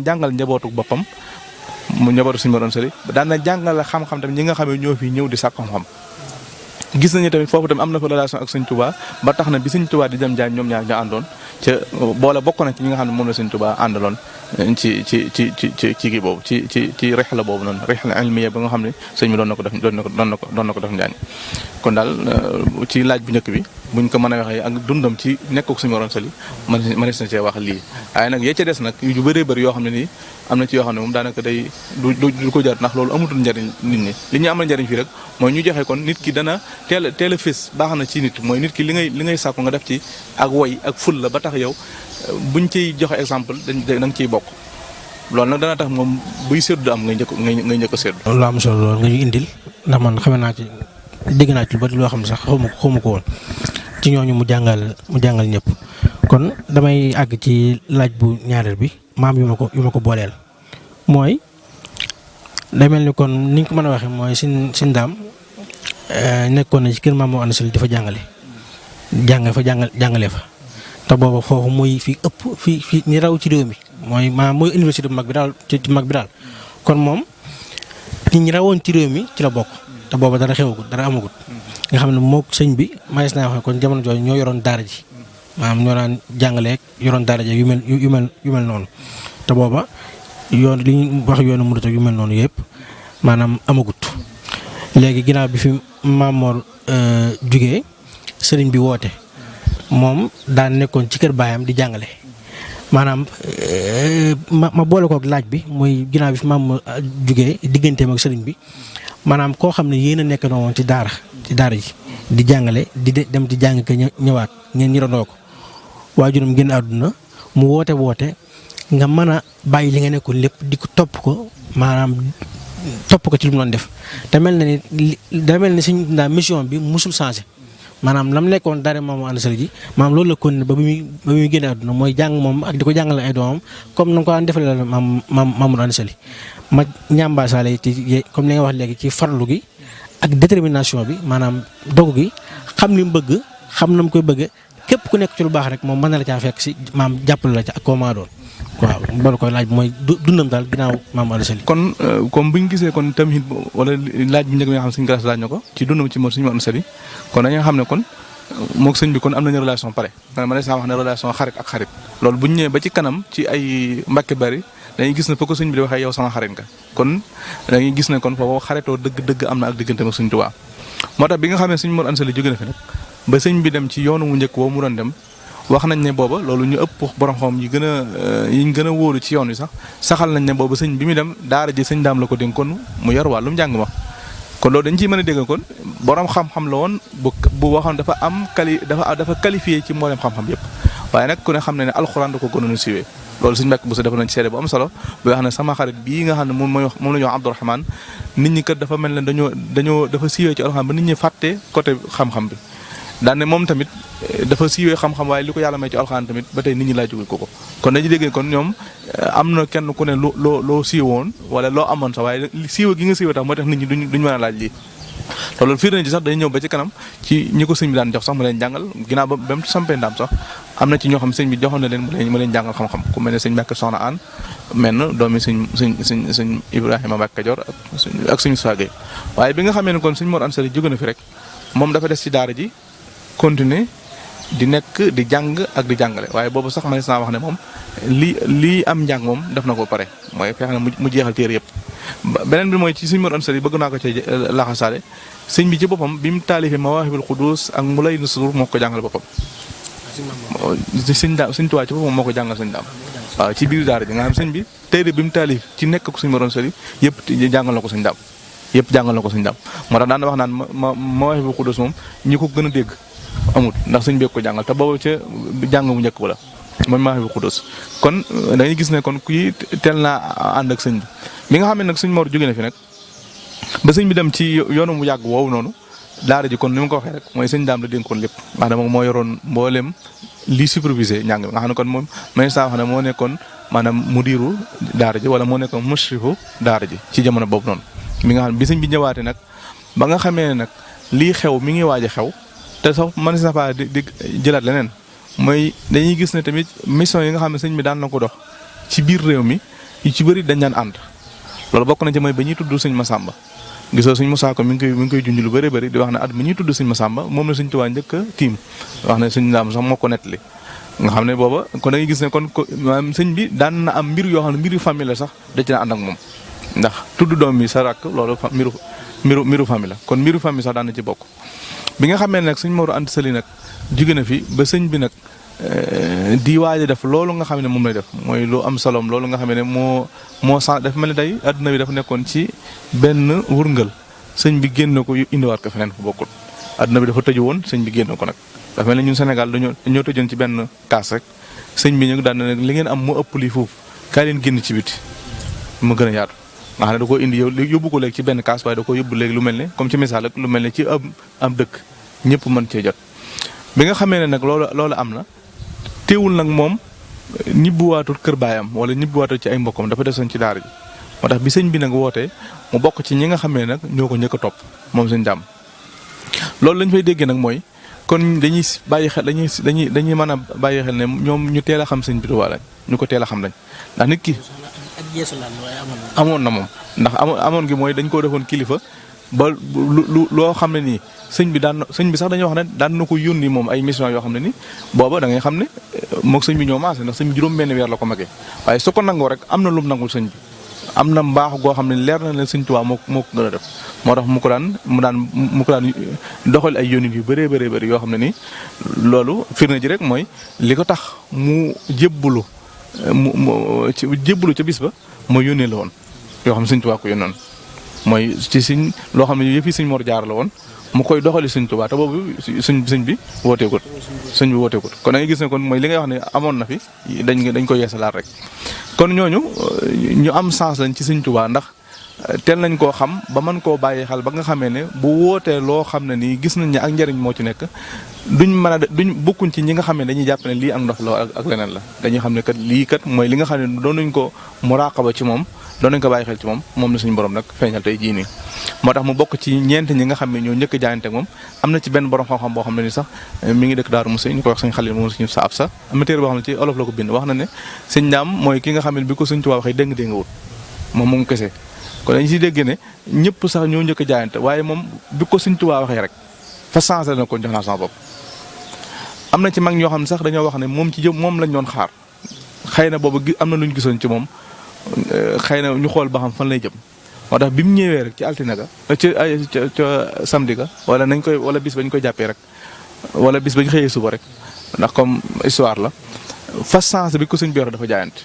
jàngal njabootu boppam mu njabootu sëñ Mor Anta Sali daan na jàngal xam-xam tamit ñi nga xam ne ñoo fi ñëw di sàkk xam-xam gis nañu tamit foofu tamit am na fa relation ak sëñ Touba ba tax na bi sëñ Touba di dem Njaañ ñoom ñaar ñoo àndoon ca boole bokk na ci ñi nga xam ne moom la sëñ Touba àndaloon ci kii boobu ci rihla boobu noonu rihla ilmiya ba nga xam ne sëñ bi doon na ko def Njaañ kon daal ci laaj bu njëkk bi buñ ko mën a waxee ak dundam ci nekk ak sëñ Mor Anta Sali mënees na cee wax lii waaye nag yee ca des nag yu bëree bëri yoo xam ne nii am na ci yoo xam ne moom daanaka day du ko jar ndax loolu amatul njariñ nit ñi li ñu amal njariñ fii rek mooy ñu joxe kon nit ki dana teel a fés baax na ci nit mooy nit ki li ngay sàkku nga def ci ak woy ak ful la ba tax yow buñ ciy joxe exemple da nga ciy bokk loolu nag dana tax moom buy séddu am ngay njëkk a séddu. loolu am solo loolu nga ñu indil ndax man xame naa ci dégg naa ci lu bari loo xam ne sax xawma ko woon ci ñooñu mu jàngal ñëpp kon damay àgg ci laaj bu ñaareel bi maam yu ma ko booleel mooy day mel ni kon ni ñu ko mën a waxee mooy sëñ Daam nekkoon na ci kër Maam Mor Anta Sali dafa jàngale fa te booba foofu mooy fi ëpp fi ñi raw ci réew mi mooy mooy université bu mag bi daal ci mag bi daal kon moom nit ñi rawoon ci réew mi ci la bokk te booba dara xewagut dara amagut nga xam ne mook sëñ bi mayees naa wax kon jamono jooju ñoo yoroon daara ji maanaam ñoo daan jàngaleek yoroon daara ji yu mel noonu te booba yoon li ñu wax yoonu murit yu mel noonu yëpp maanaam amagut léegi ginnaaw bi fi Maam Mor jugee sëriñ bi woote moom daan nekkoon ci kër baayam di jàngale maanaam ma boole kook laaj bi muy ginnaaw bi fi Maam Mor jugee digganteem ak sëriñ bi maanaam koo xam ne yéen a nekk na woon ci daara ji di jàngale di dem di jàng ka ñëwaat ngeen ñirandoo ko waajuram génn àdduna mu woote nga mën a bàyyi li nga nekkoon lépp di ko topp ko maanaam topp ko ci lu mu doon def te mel na ni suñ ndaa mission bi musul changé maanaam lam nekkoon daara Maam Mor Anta Sali ji maanaam loolu la kon ne ba muy génne àdduna mooy jàng moom ak di ko jàngale ay doomam comme na nga ko daan defalee la Maam Mor Anta Sali ma ñambaasaale ci comme li nga wax léegi ci farlu gi ak détermination bi maanaam dogu gi xam li mu bëgg xam na mu koy bëgg képp ku nekk ci lu baax rek moom mën na la caa fekk si maam jàppale la ca ak koo maa doon waaw loolu koy laaj mooy dundam daal ginnaaw Maam Mor Anta Sali kon comme bu ñu gisee kon tamit wala laaj bi njëkk bi nga xam suñu galas laaj na ko ci dundam ci Sëñ Mor Anta Sali kon dañu xam ne kon moog sëñ bi kon am nañu relation pare ma ne saa wax ne relation xarit ak xarit loolu bu ñu ñëwee ba ci kanam ci ay Mbàkke Bari dañuy gis ne foo ko sëñ bi di waxee yow sama xarit nga kon dañuy gis ne kon foofu xaritoo dëgg am na ak diggante ak Sëñ Tuubaa moo tax bi nga xam ne Sëñ Mor Anta Sali jóge na fi nag ba sëñ bi dem ci yoonu mu njëkk woo mu doon dem wax nañ ne booba loolu ñu ëpp borom xam yi gën a wóolu ci yoon wi saxal nañ ne booba sëñ bi muy dem daara ji sëñ daam la ko dénkoon mu yor wàllum njàng ma kon loolu dañ ciy mën a dégg kon borom xam-xam la woon bu waxoon dafa am dafa qualifié ci mboolem xam-xam yëpp waaye nag ku ne xam ne alxuraan da ko gënoon a siiwee loolu suñu mbokk bu sa defa nañ ci seede bu am solo bu wax ne sama xarit bii nga xam ne moom la ñu wax Abdourahmane nit ñi kat dafa mel ne dafa siiwee ci alxuraan ba nit ñi fàtte côté xam-xam bi daan ne moom tamit dafa siiwee xam-xam waaye li ko yàlla may ci alxuraan tamit ba tey nit ñi laa jóge ko kon dañuy déggee kon ñoom am na kenn ku ne loo siiwoon wala loo amoon sax waaye siiwa gi nga siiwee tax moo tax nit ñi duñ mën a laaj lii loolu fiir na ci sax dañuy ñëw ba ci kanam ci ñi ko sëñ bi daan jox sax mu leen jàngal ginnaaw ba mu sampee ndaam sax am na ci ñoo xam sëñ bi joxoon na leen mu leen jàngal xam-xam ku mel ne sëñ Mbàkke Soxna Aan menn doomi sëñ Ibrahima Mbàkke Kajoor ak sëñ Saagay waaye bi nga xamee ne kon sëñ Mor Anta Sali jóge na fi rek moom dafa des ci daara ji continuer di nekk di jàng ak di jàngale waaye boobu sax ma naa wax ne moom lii am njàng moom def na ko pare mooy fexe na mu jeexal téere yëpp beneen bi mooy ci sëñ Mor Anta Sali bëgg naa ko ci laxasaale sëñ bi ci boppam bi mu taalifee Mawaahibul Quddus ak Mulayyinu Sudur moo ko jàngal boppam sëñ Tuubaa ci boppam moo ko jàngal sëñ daam waaw ci biir daara ji nga xam sëñ bi téere bi mu taalif ci nekk ko sëñ Mor Anta Sali yëpp jàngal na ko sëñ daam moo tax daan wax naan Mawaahibul Quddus moom ñi ko gën a dégg amut ndax sëñ bi ko jàngal te boobu ca jàng bu njëkk ba la mooy Mawaahibul Quddus kon dañuy gis ne kon kuy teel naa ànd ak sëñ bi nga xam ne nag sëñ Mor jóge na fi nag ba sëñ bi dem ci yoonu mu yàgg woowu noonu daara ji kon ni ma ko waxee rek mooy sëñ daam la dénkoon lépp maanaam moom moo yoroon mboolem li supervisé njàng mi nga xam ne kon moom may saa wax ne moo nekkoon maanaam mudiru daara ji wala moo nekkoon mushrifu daara ji ci jamono boobu noonu mi nga xam ne bi sëñ bi ñëwaatee nag ba nga xamee ne nag lii xew mi ngi waaj a xew te sax man sa fa di jëlaat leneen mooy dañuy gis ne tamit mission yi nga xam ne sëñ bi daan na ko dox ci biir réew mi yu ci bëri dañ daan ànd loolu bokk na ci mooy ba ñuy tudd sëñ Massamba gisoo sëñ Musaa Ko mi ngi koy junj lu bëri bëri di wax ne at mi ñuy tudd sëñ Massamba moom la sëñ Tuubaa njëkk a tiim wax ne sëñ Daam sax moo ko nettali nga xam ne booba kon da ngay gis ne kon maanaam sëñ bi daan na am mbir yoo xam ne mbiru famille la sax da ci na ànd ak moom ndax tudd doom bi sa rakk loolu mbiru famille la kon mbiru famille sax daan na ci bokk bi nga xamee nag sëñ Mor Anta Sali nag jóge na fi ba sëñ bi nag di waaj a def loolu nga xam ne moom lay def mooy lu am solom loolu nga xam ne moo sax dafa mel ni day adduna bi dafa nekkoon ci benn wurngal sëñ bi génn ko indiwaat ko feneen fu bokkul adduna bi dafa tëju woon sëñ bi génn ko nag dafa mel ni ñun Sénégal dañoo tëjoon ci benn kaas rek sëñ bi ñu daan ne li ngeen am moo ëpp lii foofu kaay leen génn ci biti mu gën a yaatu nga xam ne da koo indi yow yóbbu ko léegi ci benn kaas waaye da koo yóbbu léegi lu mel ne comme ci misaal ak lu mel ne ci am dëkk ñëpp mën cee jot bi nga xamee ne nag loolu am na teewul nag moom ñibbuwaatul kër baayam wala ñibbuwaatul ci ay mbokkam dafa desoon ci daara ji moo tax bi sëñ bi nag wootee mu bokk ci ñi nga xamee nag ñoo ko njëkk a topp moom sëñ Daam loolu lañ fay déggee nag mooy kon dañuy bàyyi xel dañuy mën a bàyyi xel ne ñoom ñu teel a xam sëñ bi Tuubaa lañ ñu ko teel a xam lañ ndax nit ki amoon na moom ndax amoon gi mooy dañ koo defoon kilifa ba loo xam ne nii sëñ bi sax dañuy wax ne daan na ko yónni moom ay mission yoo xam ne nii booba da ngay xam ne moog sëñ bi ñoo maase ndax sëñ bi juróom-benn weer la ko magee waaye su ko nangoo rek am na lum nangul sëñ bi am na mbaax goo xam ne leer na leen sëñ Tuubaa moo ko gën a def moo tax mu ko daan doxal ay yónni yu bëree bëri yoo xam ne nii loolu firnde ji rek mooy li ko tax mu jébbalu ca bis ba mooy yónnee la woon yoo xam ne sëñ Tuubaa ko yónnoon mooy ci sëñ loo xam ne yëpp yi sëñ Mor Jaara la woon mu koy doxali sëñ Tuubaa te boobu sëñ bi wooteekut kon da ngay gis ne kon mooy li ngay wax ne amoon na fi dañ ko yeesalaat rek kon ñooñu ñu am sens lañ ci sëñ Tuubaa ndax teel nañ koo xam ba mën koo bàyyi xel ba nga xamee ne bu wootee loo xam ne nii gis nañ ne ak njëriñ moo ci nekk duñ bokkuñ ci ñi nga xam ne dañuy jàpp ne lii ak ndox la ak leneen la dañuy xam ne kat lii kat mooy li nga xam ne doon nañ ko muraqaba ci moom doon nañ ko bàyyi xel ci moom la suñu borom nag feeñal tey jii nii moo tax mu bokk ci ñeent ñi nga xam ne ñoo njëkk a jaayante moom am na ci benn borom xam-xam boo xam ne ni sax mi ngi dëkk Daaru Musa ñu koy wax sëñ Xalil moom suñu sa ab sa am na téere boo xam ne ci olof la ko bind wax na ne sëñ Ndaam mooy ki nga xam ne bi ko sëñ Tuubaa waxee déng wut moom kese kon dañu si dégg ne ñëpp sax ñoo njëkk a jaayante waaye moom bi ko sëñ Tuubaa waxee rek fa changé na ko jox naa sama bopp am na ci mag ñoo xam ne sax dañoo wax ne moom moom lañ doon xaar xëy na boobu am na lu ñu gisoon ci moom xëy na ñu xool ba xam fan lay jëm moo tax bi mu ñëwee rek ci altine ga ca samedi ga wala bis bañ koy jàppee rek wala bis bañ xëyee suba rek ndax comme histoire la fa changé bi ko sëñ bi dafa jaayante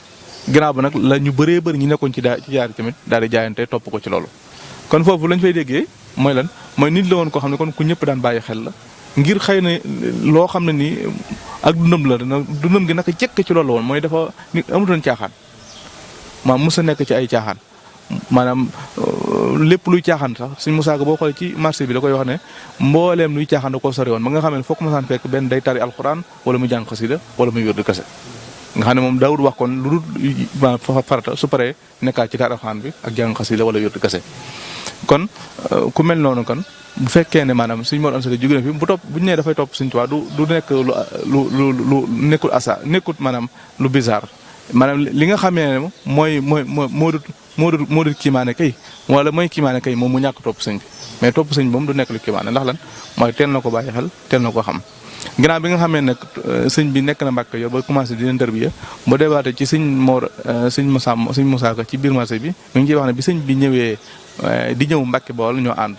ginnaaw ba nag la ñu bëree bëri ñu nekkoon ci jaar tamit daal di jaayante topp ko ci loolu kon foofu lañ fay déggee mooy lan mooy nit la woon koo xam ne kon ku ñëpp daan bàyyi xel la ngir xëy na loo xam ne nii ak dundam gi naka jekk ci loolu woon mooy dafa nit amutoon caaxaan maanaam mos a nekk ci ay caaxaan maanaam lépp luy caaxaan sax suñ Musaa Ka boo xoolee ci marché bi da koy wax ne mbooleem luy caaxaan da koo sori woon ba nga xam ne fokk masaan fekk benn day tari alxuraan wala muy jàng xasida wala muy wérdu kase nga xam ne moom daawul wax kon lu dul farata su paree nekkaat ci tari alxuraan bi ak jàng xasida wala wérdu kase kon ku mel noonu kon bu fekkee ne maanaam suñ Mor Anta Sali jóge na fi bu ñu nee dafay topp Sëñ Tuubaa du nekk lu nekkul nekkut maanaam lu bizarre maanaam li nga xamee ne moo du kiimaane kay wala mooy kiimaane kay moom mu ñàkk topp sëñ bi mais topp sëñ bi moom du nekk lu kiimaane ndax lan mooy teel na ko bàyyi xel teel na ko xam ginnaaw bi nga xamee nag sëñ bi nekk na Mbàkke yor ba commencé di leen tarbiya ba débaate ci sëñ Musaa Ka ci biir marché bi mi ngi ciy wax ne bi sëñ bi ñëwee di ñëw Mbàkke Bawol ñoo ànd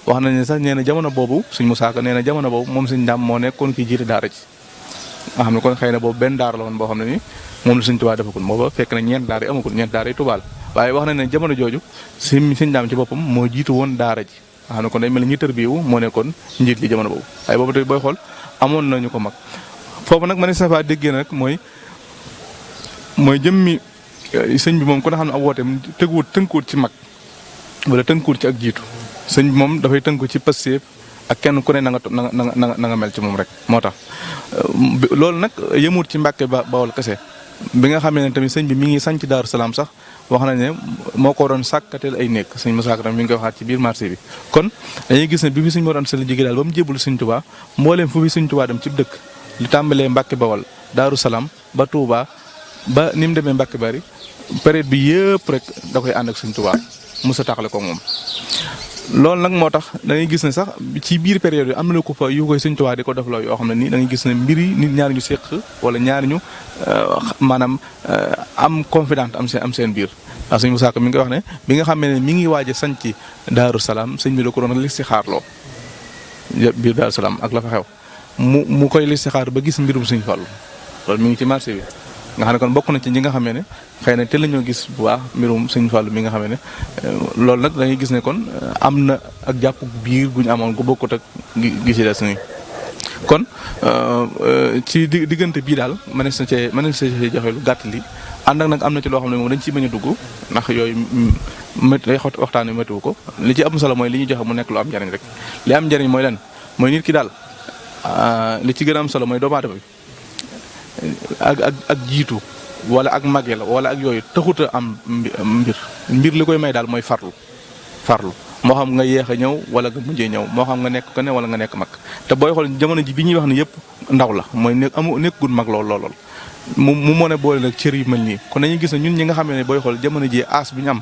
wax nañ ne sax nee na jamono boobu sëñ Musaa Ka nee na jamono boobu moom sëñ Ndaam moo nekkoon kii jiite daara ji nga xam ne kon xëy na boobu benn daara la woon boo xam ne ni moom la sëñ Tuubaa defagul booba fekk na ñeent daara yi amagul ñeent daara yi Tuubaa la waaye wax nañ ne jamono jooju sëñ Ndaam ci boppam moo jiitu woon daara ji nga xam ne kon day mel ni ñi tërbiyewu moo nekkoon njiit li jamono boobu waaye boobu tey booy xool amoon nañu ko mag foofu nag ma ne safa déggee na rek mooy jëmmi sëñ bi moom ku ne xam ne ab wooteem tënkuwut ci mag wala tënkuwut ci ak jiitu sëñ bi moom dafay tënku ci pastéef ak kenn ku ne na nga mel ci moom rek moo tax loolu nag yëmut ci Mbàkke Bawol kese bi nga xamee ne tamit sëñ bi mi ngi sanc Daaru Salaam sax wax nañ ne moo ko doon sàkkateel ay nekk sëñ Musaa Ka mi ngi koy waxaat ci biir marché bi kon dañuy gis ne bi fi sëñ Mor Anta Sali jóge daal ba mu jébbalu sëñ Tuubaa mbooleem fu fi sëñ Tuubaa dem ci dëkk li tàmbalee Mbàkke Bawol Daaru Salaam ba Tuubaa ba ni mu demee Mbàkke Bari période bi yëpp rek da koy ànd ak sëñ Tuubaa musa taxale ko moom loolu nag moo tax da ngay gis ne sax ci biir période yi am na ko fa yu koy sëñ Tuubaa di ko def loo yoo xam ne nii da ngay gis ne mbir yi nit ñaari ñu séq wala ñaari ñu maanaam am confident am seen biir ndax sëñ Musaa Ka mi ngi wax ne bi nga xam ne mi ngi waaj a sanc Daaru Salaam sëñ bi da ko doon listixaarloo biir Daaru Salaam ak la fa xew mu koy listixaar ba gis mbirum sëñ Fallu loolu mi ngi ci marché bi nga xam ne kon bokk na ci ñi nga xamee ne xëy na te la ñoo gis bu baax mbirum sëñ Fallu mi nga xamee ne loolu nag da ngay gis ne kon am na ak jàpp biir gu ñu amoon gu bokkut ak gi ci des nii kon ci diggante bii daal mënees na cee joxe lu gàtt li ànd ak nag am na ci loo xam ne moom dañ ciy bañ a dugg ndax yooyu day waxtaan wi météo ko li ci am solo mooy li ñuy joxe mu nekk lu am njariñ rek li am njariñ mooy lan mooy nit ki daal li ci gën a am solo mooy doomu aadama bi ak jiitu wala ak màgge la wala ak yooyu taxut a am mbir li koy may daal mooy farlu moo xam nga yéex a ñëw wala nga mujjee ñëw moo xam nga nekk ko ne wala nga nekk mag te booy xool jamono ji bi ñuy wax ni yëpp ndaw la mooy nekkul mag lool mu mën a boole nag cër yu mel nii kon dañuy gis ne ñun ñi nga xam ne booy xool jamono ji aas bi ñu am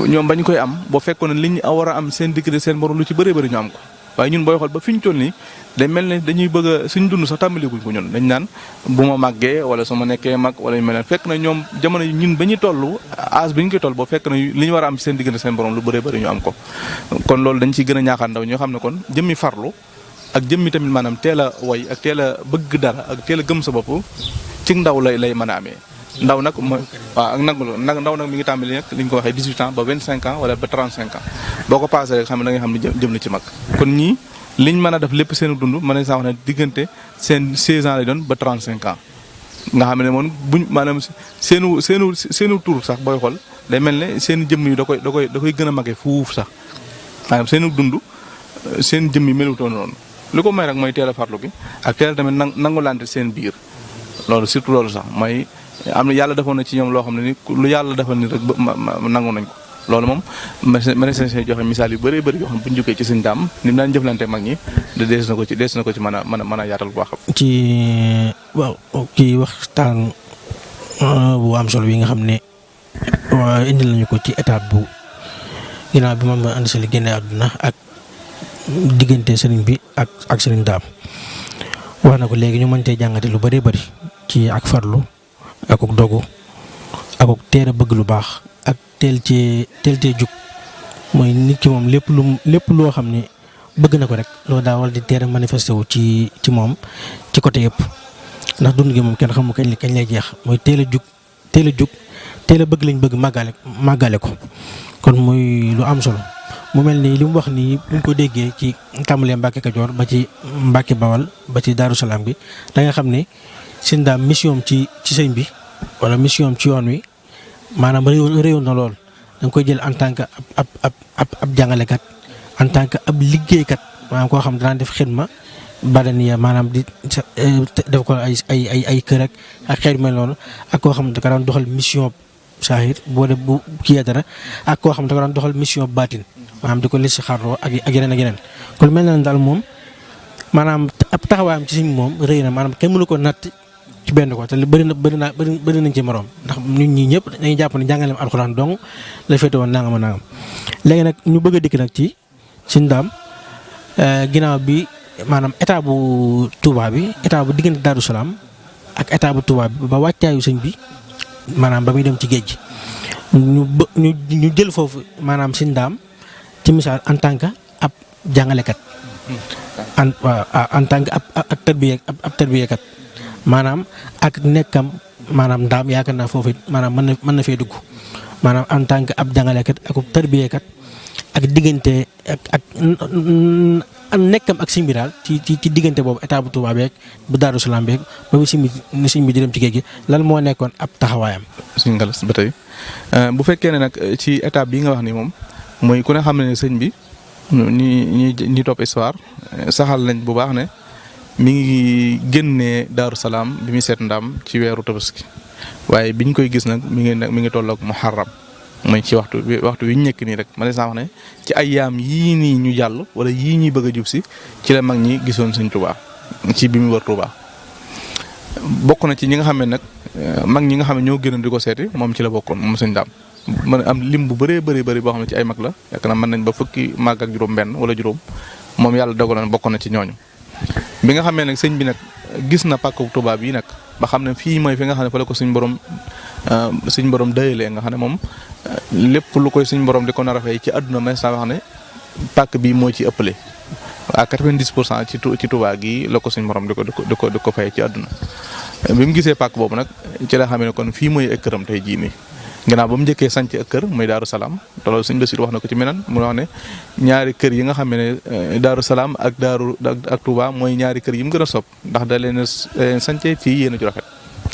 ñoom bañ koy am boo fekkoon ne li ñu war a am seen diggante seen borom lu ci bëree bëri ñu am ko waaye ñun booy xool ba fi ñu toll nii day mel ne dañuy bëgg a suñ dund sax tàmbalikuñ ko ñun dañ naan bu ma màggee wala su ma nekkee mag wala ñu mel ne fekk na ñoom jamono yi ñun ba ñuy toll âge bi ñu koy toll boo fekk na li ñu war a am seen diggante seen borom lu bëree bëri ñu am ko kon loolu dañ ciy gën a ñaaxaan ndaw ñoo xam ne kon jëmmi farlu ak jëmmi tamit maanaam teel a way ak teel a bëgg dara ak teel a gëm sa bopp ci ndaw lay mën a amee ndaw nag mooy waaw ak ndaw nag mi ngi tàmbali nag li ñu ko waxee 18 ans ba 25 ans wala ba 35 ans boo ko passé rek xam ne da nga xam ne jëm na ci mag kon ñii liñ mën a def lépp seen dund mën nañ saa wax ne diggante seen 16 ans lay doon ba 35 ans nga xam ne moom buñ maanaam seenu tur sax booy xool day mel ne seen jëmm yi da koy gën a magee fuuf sax maanaam seenu dund seen jëmm yi melutoon noonu li ko may rek mooy teel a farlu gi ak teel tamit nangulante seen biir loolu surtout loolu sax mooy am na yàlla defoon na ci ñoom loo xam ne ni lu yàlla defal ni rek nangu nañ ko loolu moom mën see joxe misaal yu bëree bëri yoo xam bu ñu jógee ci sëñ Daam ni mu daan jëflante mag ñi dees na ko ci mën a yaatal bu baax. ci waaw kii waxtaan bu am solo yi nga xam ne indil nañu ko ci étape bu ginnaaw bi moom andi sa li génne àdduna ak diggante sëriñ bi ak sëriñ Daam wax na ko léegi ñu mën cee jàngate lu bëree bëri ci ak farlu ak dogu ak teel a bëgg lu baax ak teel cee jug mooy nit ki moom lépp loo xam ne bëgg na ko rek loolu daa war di teel a manifesté wu ci moom ci côté yëpp ndax dund gi moom kenn xamul kañ lay jeex mooy teel a jug teel a bëgg lañ bëgg màggale ko kon muy lu am solo mu mel ni li mu wax nii bu ñu ko déggee ci tàmbalee Mbàkke Kajoor ba ci Mbàkke Bawal ba ci Daaru Salaam bi da nga xam ne sëñ Daam mission ci sëñ bi wala mission ci yoon wi maanaam réew na lool da nga koy jël en tant que ab jàngalekat en tant que ab liggéeykat maanaam koo xam danaa def xidma badaniya maanaam di def ko ay kër ak xeet mel noonu ak koo xam ne da ka daan doxal mission saahir bu kii dara ak koo xam ne da ka daan doxal mission baatin maanaam di ko lis si xarloo ak yeneen kon mel na daal moom maanaam ab taxawaayam ci sëñ moom rëy na maanaam kenn mënu ko natt ci benn ko te bëri nañ ci morom ndax nit ñi ñëpp dañuy jàpp ne jàngaleem alxuraan dong la féete woon nangam léegi nag ñu bëgg a dikk nag ci sëñ Daam ginnaaw bi maanaam état bu Touba bi état bu diggante Daaru Salaam ak état bu Touba bi ba wàccaayu sëñ bi maanaam ba muy dem ci géej gi ñu jël foofu maanaam sëñ Daam ci misaal en tant que ab jàngalekat en tant que ab tarbiyekat maanaam ak nekkam maanaam Ndaam yaakaar naa foofu maanaam mën na fee dugg maanaam en tant que ab jàngalekat ak tarbiyekat ak diggante ak nekkam ak sëñ bi daal ci diggante boobu état bu Touba beeg bu Daaru Salaam beeg ba bu sëñ bi di dem ci géej gi lan moo nekkoon ab taxawaayam. suñ ngalas ba tey bu fekkee ne nag ci étape bi nga wax ni moom mooy ku ne xam ne sëñ bi ñi topp histoire saxal nañ bu baax ne mi ngi génnee Daaru Salaam bi muy seet Ndaam ci weeru Tabaski waaye biñ koy gis nag mi ngi tolloog Muharram mooy ci waxtu wi ñu nekk nii rek ma ne saa wax ne ci ay yaam yii nii ñu jàll wala yii ñuy bëgg a jub si ci la mag ñi gisoon sëñ Touba ci bi mu wër Touba bokk na ci ñi nga xam ne nag mag ñi nga xam ne ñoo gën a di ko seeti moom ci la bokkoon moom sëñ Daam mën am lim bu bëree bëri boo xam ne ci ay mag la yaakaar naa mën nañ ba fukki mag ak juróom-benn wala juróom moom yàlla dogal na bokk na ci ñooñu. bi nga xamee nag sëñ bi nag gis na pàkku Touba bii nag ba xam ne fii mooy fi nga xam ne fa la ko suñ borom dayalee nga xam ne moom lépp lu koy suñ borom di ko nar a fay ci àdduna may saa wax ne pàkk bii moo ci ëppale à 90% ci Touba gii la ko suñ borom di ko fay ci àdduna. bi mu gisee pàkk boobu nag ci la xamee ne kon fii mooy ak këram tey jii nii gannaaw ba mu njëkkee sanc ak kër muy Daaru Salaam te loolu suñ Basiru wax na ko ci meneen mu wax ne ñaari kër yi nga xam ne Daaru Salaam ak Touba mooy ñaari kër yi mu gën a sopp ndax da leen sance fii yéen a ju rafet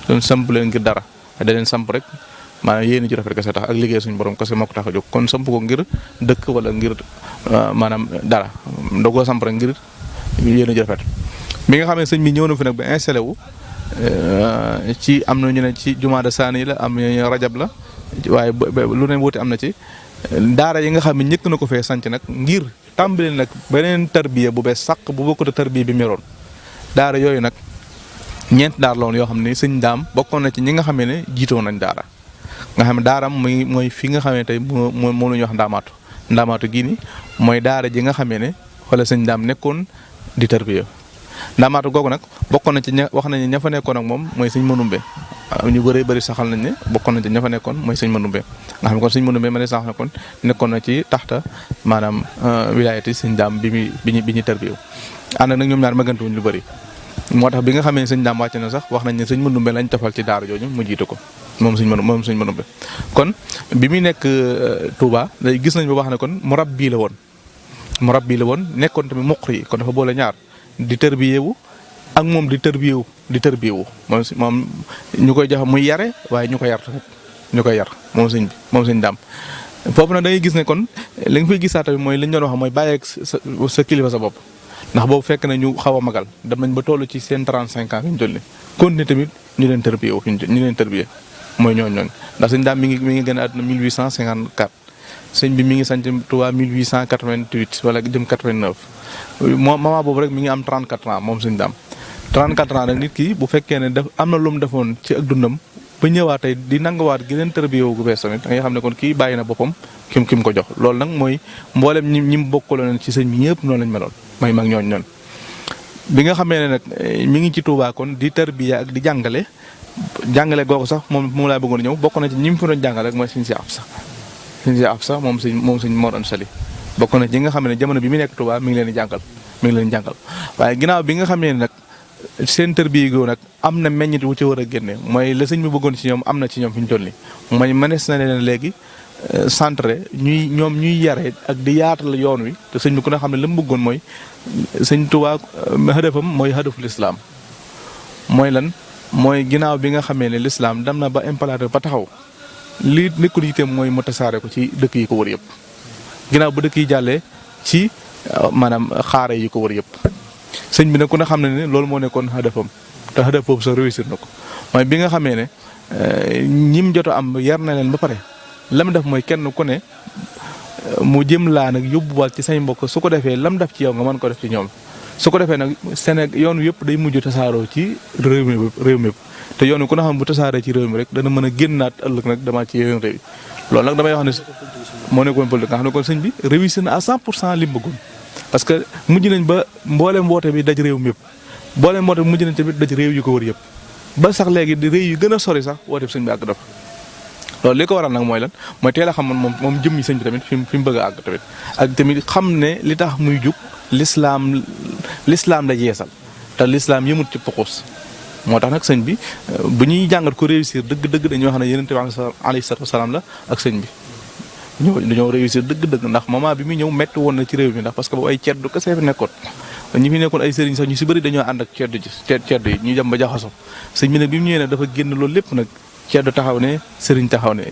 doon samp leen ngir dara da leen samp rek maanaam yéen a ju rafet kese tax ak liggéey suñu borom kese moo ko tax a jóg kon samp ko ngir dëkk wala ngir maanaam dara dogoo samp rek ngir yéen a ju rafet bi nga xam ne sëñ bi ñëw na fi nag ba installé wu ci am na ñu ne ci jumaada saani la am na rajab la waaye lu ne wuute am na ci daara yi nga xam ne ñëkk na ko fee sanc nag ngir tàmbali nag beneen tarbiya bu bees sàq bu bokkut a tarbiya bi meroon daara yooyu nag ñeent daara la woon yoo xam ne sëñ daam bokkoon na ci ñi nga xamee ne jiitoo nañ daara nga xam ne daaram mooy fi nga xamee ne tey moom la ñuy wax ndaamaatu gii nii mooy daara ji nga xamee ne wala sëñ daam nekkoon di tarbiya ndaamaatu googu nag bokkoon na ci wax nañ ne ña fa nekkoon ak moom mooy sëñ Manumbe ñu bëree bëri saxal nañ ne bokkoon na ci ña fa nekkoon mooy sëñ Manumbe nga xam ne kon sëñ Manumbe ma ne sax na kon nekkoon na ci taxta maanaam wilaayati sëñ daam bi ñu tarbiya ànd nag ñoom ñaar magantewuñ lu bëri moo tax bi nga xamee ne sëñ daam wàcc na sax wax nañ ne sëñ Manumbe lañ tafal ci daara jooju mu jiitu ko moom sëñ Manumbe kon bi muy nekk Touba day gis nañ ba wax ne kon murabbi la woon nekkoon tamit muqri yi kon dafa boole ñaar di tërbiyewu ak moom di tërbiyewu moom ñu koy jox muy yare waaye ñu ko yar tamit ñu koy yar moom sëñ daam foofu nag da ngay gis ne kon li nga fay gisaat tamit mooy li ñu doon wax mooy bàyyi ak sa kilifa sa bopp ndax boobu fekk na ñu xaw a magal dem nañ ba toll ci seen 35 ans fi ñu toll nii continué tamit ñu leen tërbiye mooy ñooñ ndax sëñ daam mi ngi gën a àdduna 1854 sëñ bi mi ngi sant Touba 1888 wala jëm 89 moment boobu rek mi ngi am 34 ans moom sëñ daam 34 ans nag nit ki bu fekkee ne am na lu mu defoon ci ak dundam ba ñëwaat tey di nangawaat gi leen tërbiyewu gu bees tamit da ngay xam ne kon kii bàyyi na boppam ki mu ko jox loolu nag mooy mboolem ñi mu bokkaloon ci sëñ bi ñëpp noonu lañ meloon mooy mag ñooñ bi nga xamee ne nag mi ngi ci Touba kon di tërbiya ak di jàngale googu sax moom laa bëggoon ñëw bokk na ci ñi mu fi doon jàngale rek mooy sëñ si Absa moom sëñ Mor Anta Sali bokk na ci nga xam ne jamono bi mu nekk Touba mi ngi leen di jàngal waaye ginnaaw bi nga xamee ne nag seen tërbiya googu nag am na meññit wu ci war a génne mooy la sëñ bi bëggoon ci ñoom am na ci ñoom fi ñu toll nii mooy mënees na leen léegi centré ñuy yare ak di yaatal yoon wi te sëñ bi ku ne xam ne la mu bëggoon mooy sëñ Touba hadafam mooy hadaful islam mooy lan mooy ginnaaw bi nga xamee ne l'islam dem na ba implanté ba taxaw li nekkul itam mooy mu tasaare ko ci dëkk yi ko wër yëpp ginnaaw ba dëkk yi jàllee ci maanaam xaare yi ko wër yëpp sëñ bi nag ku ne xam ne ne loolu moo nekkoon hadafam te hadaf boobu sax réussir na ko mooy bi nga xamee ne ñim joto am yar na leen ba pare lam def mooy kenn ku ne mu jëm laa nag yóbbuwaat ci say mbokk su ko defee lam def ci yow nga mën ko def ci ñoom su ko defee nag Sénégal yoon wi yëpp day mujj tasaaroo ci réew mi te yoon wi ku ne xam bu tasaaree ci réew mi rek dana mën a génnaat ëllëg nag dama ci yeneen réew yi loolu nag damay wax ne moo nekkoon politique nga xam ne kon sëñ bi réussir na à 100% li mu bëggoon parce que mujj nañ ba mbooleem woote bi daj réew mi yëpp mbooleem woote bi mujj nañ tamit daj réew yu ko wër yëpp ba sax léegi di réew yu gën a sori sax woote bi sëñ bi àgg dafa loolu li ko waral nag mooy lan mooy teel a xamoon moom jëm yi sëñ bi tamit fi mu bëgg a àgg tamit ak tamit xam ne li tax muy jug l'islam la yeesal te l'islam yëmut ci puxus moo tax nag sëñ bi bu ñuy jàngat ko réussir dëgg-dëgg dañuy wax ne yonent bi alayhi salaatu wasalaam la ak sëñ bi dañoo réussir dëgg-dëgg ndax moment bi muy ñëw métti woon na ci réew mi ndax parce que boobu ay ceddu kese fi nekkoon ñi fi nekkoon ay sëriñ sax ñu si bëri dañoo ànd ak ceddu yi ñuy dem ba jaxaso sëñ bi nag bi mu ñëwee nag dafa génn loolu lépp nag ceddu taxaw ne sëriñ taxaw ne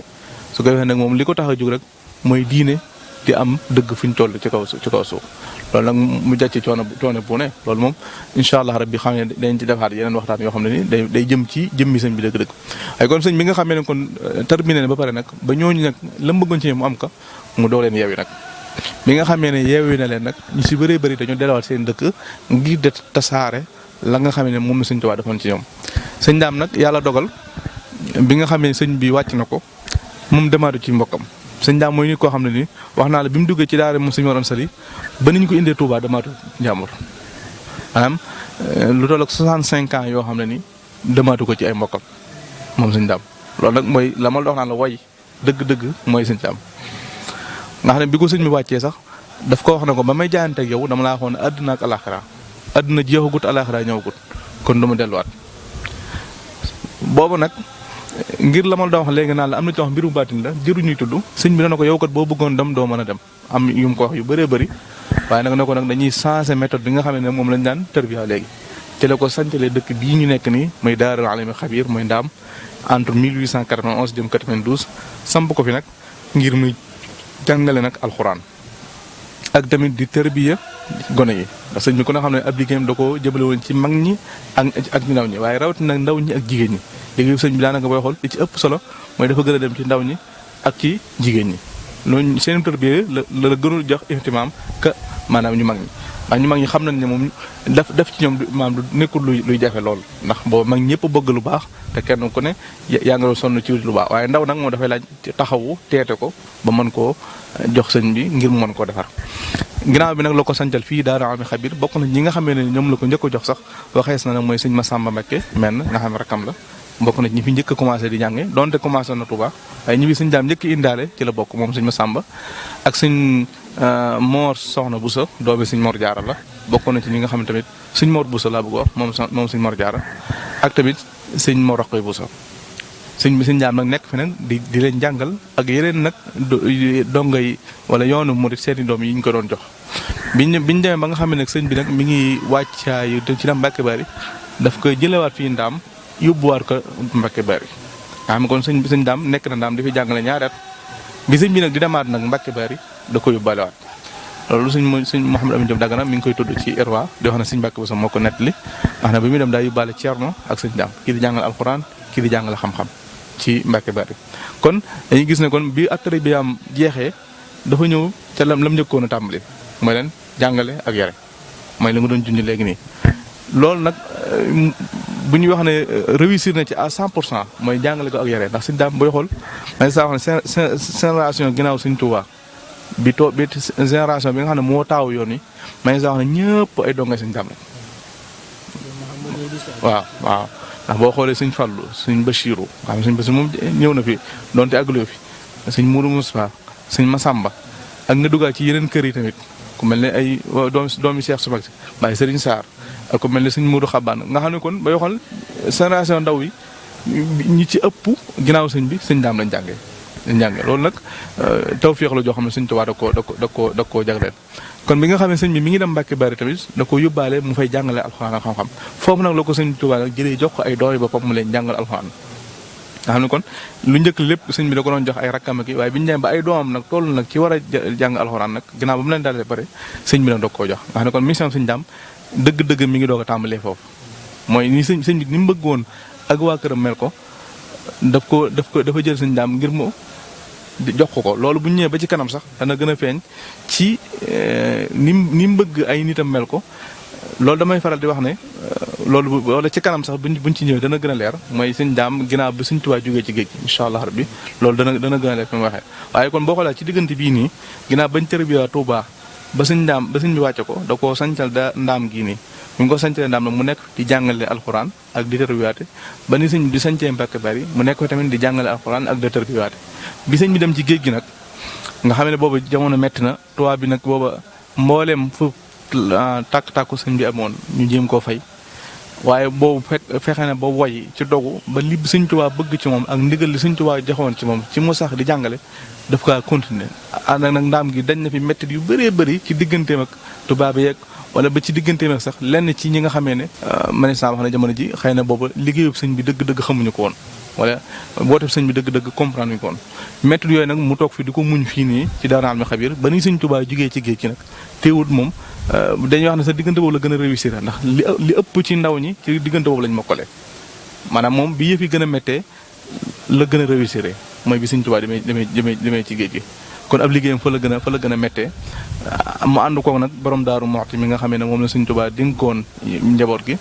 su ko defee nag moom li ko tax a jóg rek mooy diine di am dëgg fi ñu toll ci kaw suuf loolu nag mu jàcc coono bu ne loolu moom incha allah rabbi xam ne dañ ci defaat yeneen waxtaan yoo xam ne ni day jëm ci jëmmi sëñ bi dëgg-dëgg waaye kon sëñ bi nga xamee ne kon terminé ne ba pare nag ba ñooñu nag la mu bëggoon ci mu am ka mu doo leen yeewi nag bi nga xamee ne yeewi na leen nag ñu si bëree bëri dañoo delluwaat seen dëkk ngir de tasaare la nga xamee ne moom la sëñ Tuubaa defoon ci ñoom sëñ daam nag yàlla dogal bi nga xamee ne sëñ bi wàcc na ko moom demaatu ci mbokkam sëñ daam mooy nit koo xam ne nii wax naa la bi mu duggee ci daara moom sëñ Mor Anta Sali ba ni ñu ko indee Touba demaatu njàmbur maanaam lu toll ak 65 ans yoo xam ne nii demaatu ko ci ay mbokkam moom sëñ daam loolu nag mooy la ma la wax naan la woy dëgg-dëgg mooy sëñ daam nga xam ne bi ko sëñ bi wàccee sax daf ko wax ne ko ba may jaayanteeg yow dama laa waxoon ne àdduna ak alaxira àdduna jeexagut alaxira ñëwagut kon du ma delluwaat boobu nag. ngir la ma doon wax léegi naan la am na ci wax mbiru baatin la jëruñuy tudd sëñ bi dana ko yow kat boo bëggoon dem doo mën a dem am yu mu ko wax yu bëree bëri waaye nag ne ko nag dañuy changer méthode bi nga xam ne moom lañ daan tarbiya léegi te la ko santalee dëkk bii ñu nekk nii mooy Daarul Alimi Xabiir mooy ndaam entre 1891 jëm 92 samp ko fi nag ngir muy jàngale nag alxuraan ak tamit di tarbiya gone yi ndax sëñ bi ku ne xam ne ab liggéeyam da ko jëbale woon ci mag ñi ak ndaw ñi waaye rawatina ndaw ñi ak jigéen ñi léegi sëñ bi daanaka booy xool li ci ëpp solo mooy dafa gën a dem ci ndaw ñi ak ci jigéen ñi loolu seen tërbiya la gënul jox ihtimaam ka maanaam ñu mag ñi ndax ñu mag ñi xam nañ ne moom def ci ñoom maanaam du nekkul luy jafe lool ndax boobu mag ñëpp bëgg lu baax te kenn ku ne yaa nga doon sonn ci lu baax waaye ndaw nag moom dafay laaj taxawu teete ko ba mën koo jox sëñ bi ngir mu mën koo defar. ginnaaw bi nag la ko sancal fii Daara Almi Xabir bokk na ñi nga xamee ne ñoom la ko njëkk a jox sax waxees na nag mooy sëñ Massamba Mbacké menn nga xam ne rakkam la bokk na ñi fi njëkk a commencé di jànge donte commencé na Touba waaye ñi fi sëñ daam njëkk indaale ci la bokk moom sëñ Massamba ak sëñ Mor Soxna Bousso doomi sëñ Mor Jaara la bokk na ci ñi nga xam ne tamit sëñ Mor Bousso laa bëgg wax moom sëñ Mor Jaara ak tamit sëñ Mor Roqoy Bousso sëñ daam nag nekk fi nag di leen jàngal ak yeneen nag dongo yi wala yoonu murit seeni doom yi ñu ko doon jox biñ demee ba nga xam ne nag sëñ bi nag mi ngi wàccaayu ci dem Mbàkke Bari daf koy jëlewaat fii ndaam yóbbuwaat ko Mbàkke Bari nga xam ne kon sëñ daam nekk na ndaam di fi jàngale ñaari at bi sëñ bi nag di demaat nag Mbàkke Bari da ko yóbbaalewaat loolu sëñ Mouhamadou Amine Diop Dagana mi ngi koy tudd ci Irwa di wax ne sëñ Mbàkke Bousso moo ko nettali wax na bi muy dem daa yóbbaale Ceerno ak sëñ daam kii di jàngal alxuraan kii di jàngale xam-xam ci Mbàkke Bari kon dañuy gis ne kon bi attari bi am jeexee dafa ñëw ca lam njëkkoon a tàmbali mooy leen jàngale ak yare mooy li nga doon junj léegi nii loolu nag bu ñuy wax ne réussir na ci à 100% mooy jàngale ko ak yare ndax sëñ daam booy xool may saa wax ne génération ginnaaw sëñ Tuubaa bi génération bi nga xam ne moo taaw yoon yi may saa wax ne ñëpp ay donga sëñ daam la waaw ndax boo xoolee sëñ Fallu sëñ Bachiru nga xam ne sëñ Bachiru moom ñëw na fi donte àgguloo fi sëñ Mourou Moussa sëñ Massamba ak nga duggaat ci yeneen kër yi tamit ku mel ne ay doomi Cheikh su mag si bàyyi Sëriñ Saar ak ku mel ne sëñ Mourou Xabaan nga xam ne kon bay xool génération ndaw yi ñi ci ëpp ginnaaw sëñ bi sëñ daam lañ jàngee loolu nag tawfeex la joo xam ne sëñ Tuubaa da koo jagleel kon bi nga xam ne sëñ bi mi ngi dem Mbàkke Bari tamit da ko yóbbaale mu fay jàngale alxuraan ak xam-xam foofu nag la ko sëñ Tuubaa nag jëlee jox ko ay doomi boppam mu leen jàngal alxuraan nga xam ne kon lu njëkk lépp sëñ bi da ko doon jox ay rakkam ak waaye bi ñu demee ba ay doomam nag toll nag ci war a jàng alxuraan nag ginnaaw ba mu leen dalee pare sëñ bi nag doog koo jox nga xam ne kon mission sëñ daam dëgg-dëgg mi ngi doog a tàmbalee foofu mooy ni sëñ bi ni mu bëggoon ak waa këram mel ko dafa jël sëñ daam ngir mu jox ko loolu bu ñu ñëwee ba ci kanam sax dana gën a feeñ ci ni mu bëgg ay nitam mel ko loolu damay faral di wax ne loolu wala ci kanam sax buñ ci ñëwee dana gën a leer mooy sëñ daam ginnaaw bi sëñ Tuubaa jógee ci géej gi incha allah rabbi loolu dana gën a leer fi mu waxee waaye kon boo xoolee ci diggante bii nii ginnaaw bañ tërbiya Tuubaa ba sëñ bi wàcce ko da koo sancal ndaam gii nii bu ñu ko sancalee ndaam nag mu nekk di jàngale alxuraan ak di tërbiyaate ba ni sëñ bi di sancee Mbàkke Bari mu nekk tamit di jàngale alxuraan ak di tërbiyaate bi sëñ bi dem ci géej gi nag nga xam ne boobu jamono metti na tubaab bi nag booba mbooleem fu tàkk-tàkku sëñ bi amoon ñu jéem koo fay waaye boobu fexe na ba woy ci dogu ba li sëñ Tuubaa bëgg ci moom ak ndigal li sëñ Tuubaa joxoon ci moom ci mu sax di jàngale daf kaa continuer ànd ak nag ndaam gi dañ na fi métti yu bëree bëri ci digganteem ak tubaab yeeg wala ba ci digganteem ak sax lenn ci ñi nga xamee ne manistan wax na jamono ji xëy na booba liggéeyub sëñ bi dëgg-dëgg xamuñu ko woon wala boote sëñ bi dëgg-dëgg comprendre ñu ko woon métti yooyu nag mu toog fi di ko muñ fii nii ci Daara Almi Xabir ba ni sëñ Tuubaa jugee ci géej gi nag teewut moom dañuy wax ne sa diggante boobu la gën a réussir ndax li ëpp ci ndaw ñi ci diggante boobu lañ mokkale maanaam moom bi yëf yi gën a méttee la gën a réussir mooy bi sëñ Tuubaa demee ci géej gi kon ab liggéeyam fa la gën a méttee mu ànd koog nag borom Daaru Muxti mi nga xamee ne moom la sëñ Tuubaa dénkoon njaboot gi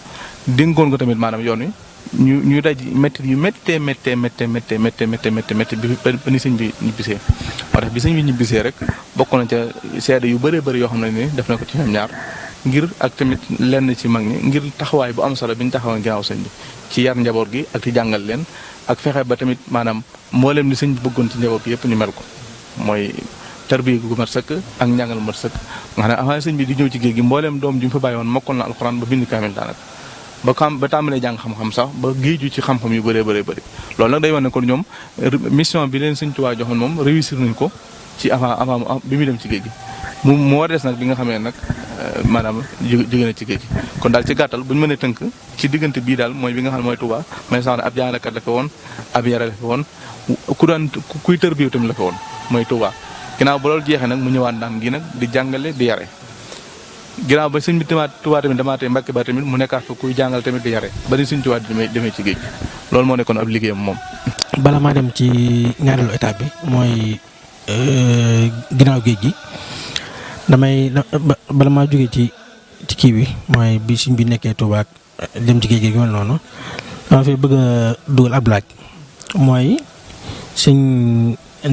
dénkoon ko tamit maanaam yoon wi ñu daj métti yu méttee bi ba ni sëñ bi ñibbisee moo tax bi sëñ bi ñibbisee rek bokk na ca seede yu bëree bëri yoo xam ne ni def na ko ci ñoom ñaar ngir ak tamit lenn ci mag ñi ngir taxawaay bu am solo bi ñu taxawoon ginnaaw sëñ bi ci yar njaboot gi ak ci jàngal leen ak fexe ba tamit maanaam mboolem li sëñ bi bëggoon ci njaboot gi yëpp ñu mel ko mooy tarbiya gu mat sëkk ak njàngal mat sëkk nga xam ne avant sëñ bi di ñëw ci géej gi mbooleem doom ju mu fa bàyyi woon mokkoon na alxuraan ba bind kaamil daanaka ba tàmbalee jàng xam-xam sax ba géeju ci xam-xam yu bëree bëri loolu nag day wane kon ñoom mission bi leen sëñ Tuubaa joxoon moom réussir nañ ko ci avant bi muy dem ci géej gi mu war des nag bi nga xamee nag maanaam jóge na ci géej gi kon daal ci gàttal bu ñu mënee tënk ci diggante bii daal mooy bi nga xam ne mooy Tuubaa may sax ne ab jàngalekat la fi woon ab yare la fi woon kuy tërbiyu tamit la fi woon mooy Tuubaa ginnaaw ba loolu jeexee nag mu ñëwaat ndaam gi nag di jàngale di yare ginnaaw ba sëñ bi Tuubaa tamit damaatee Mbàkke Bari tamit mu nekkaat fa kuy jàngal tamit di yare ba ni sëñ Tuubaa demee ci géej gi loolu moo nekkoon ab liggéeyam moom. bala maa dem ci ñaareelu étape bi mooy ginnaaw géej gi damay bala maa jógee ci kii bi mooy bi sëñ bi nekkee Tuubaa dem ci géej gi mel noonu dama fi bëgg a dugal ab laaj mooy sëñ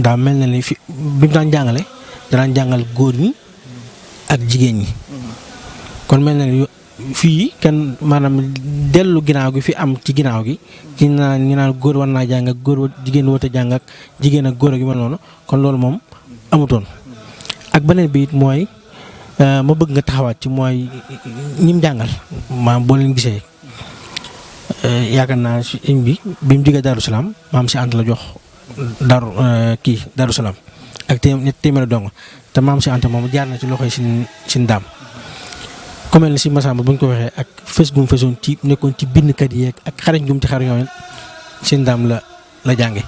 daa mel na ni fi bi mu daan jàngale danaan jàngal góor ñi ak jigéen ñi kon mel na ni fii kenn maanaam dellu ginnaaw gi fi am ci ginnaaw gi ci ñu naan góor war naa jàng ak góor jigéen war a jàng ak jigéen ak góor ak yu mel noonu kon loolu moom amutoon ak beneen bi it mooy ma bëgg nga taxawaat ci mooy ñim jàngal maam boo leen gisee yaakaar naa si bi mu jógee Darou Salaam maam si ànd la jox Darou Salaam ak téeméeri dong te maam si Anta moom jaar na ci loxoy si ndaam ku mel ni si Massamba bu ñu ko waxee ak fës gum fësoon ci nekkoon ci bindkat yi ak xarañ gum ci xarañ yooyu si ndaam la jànge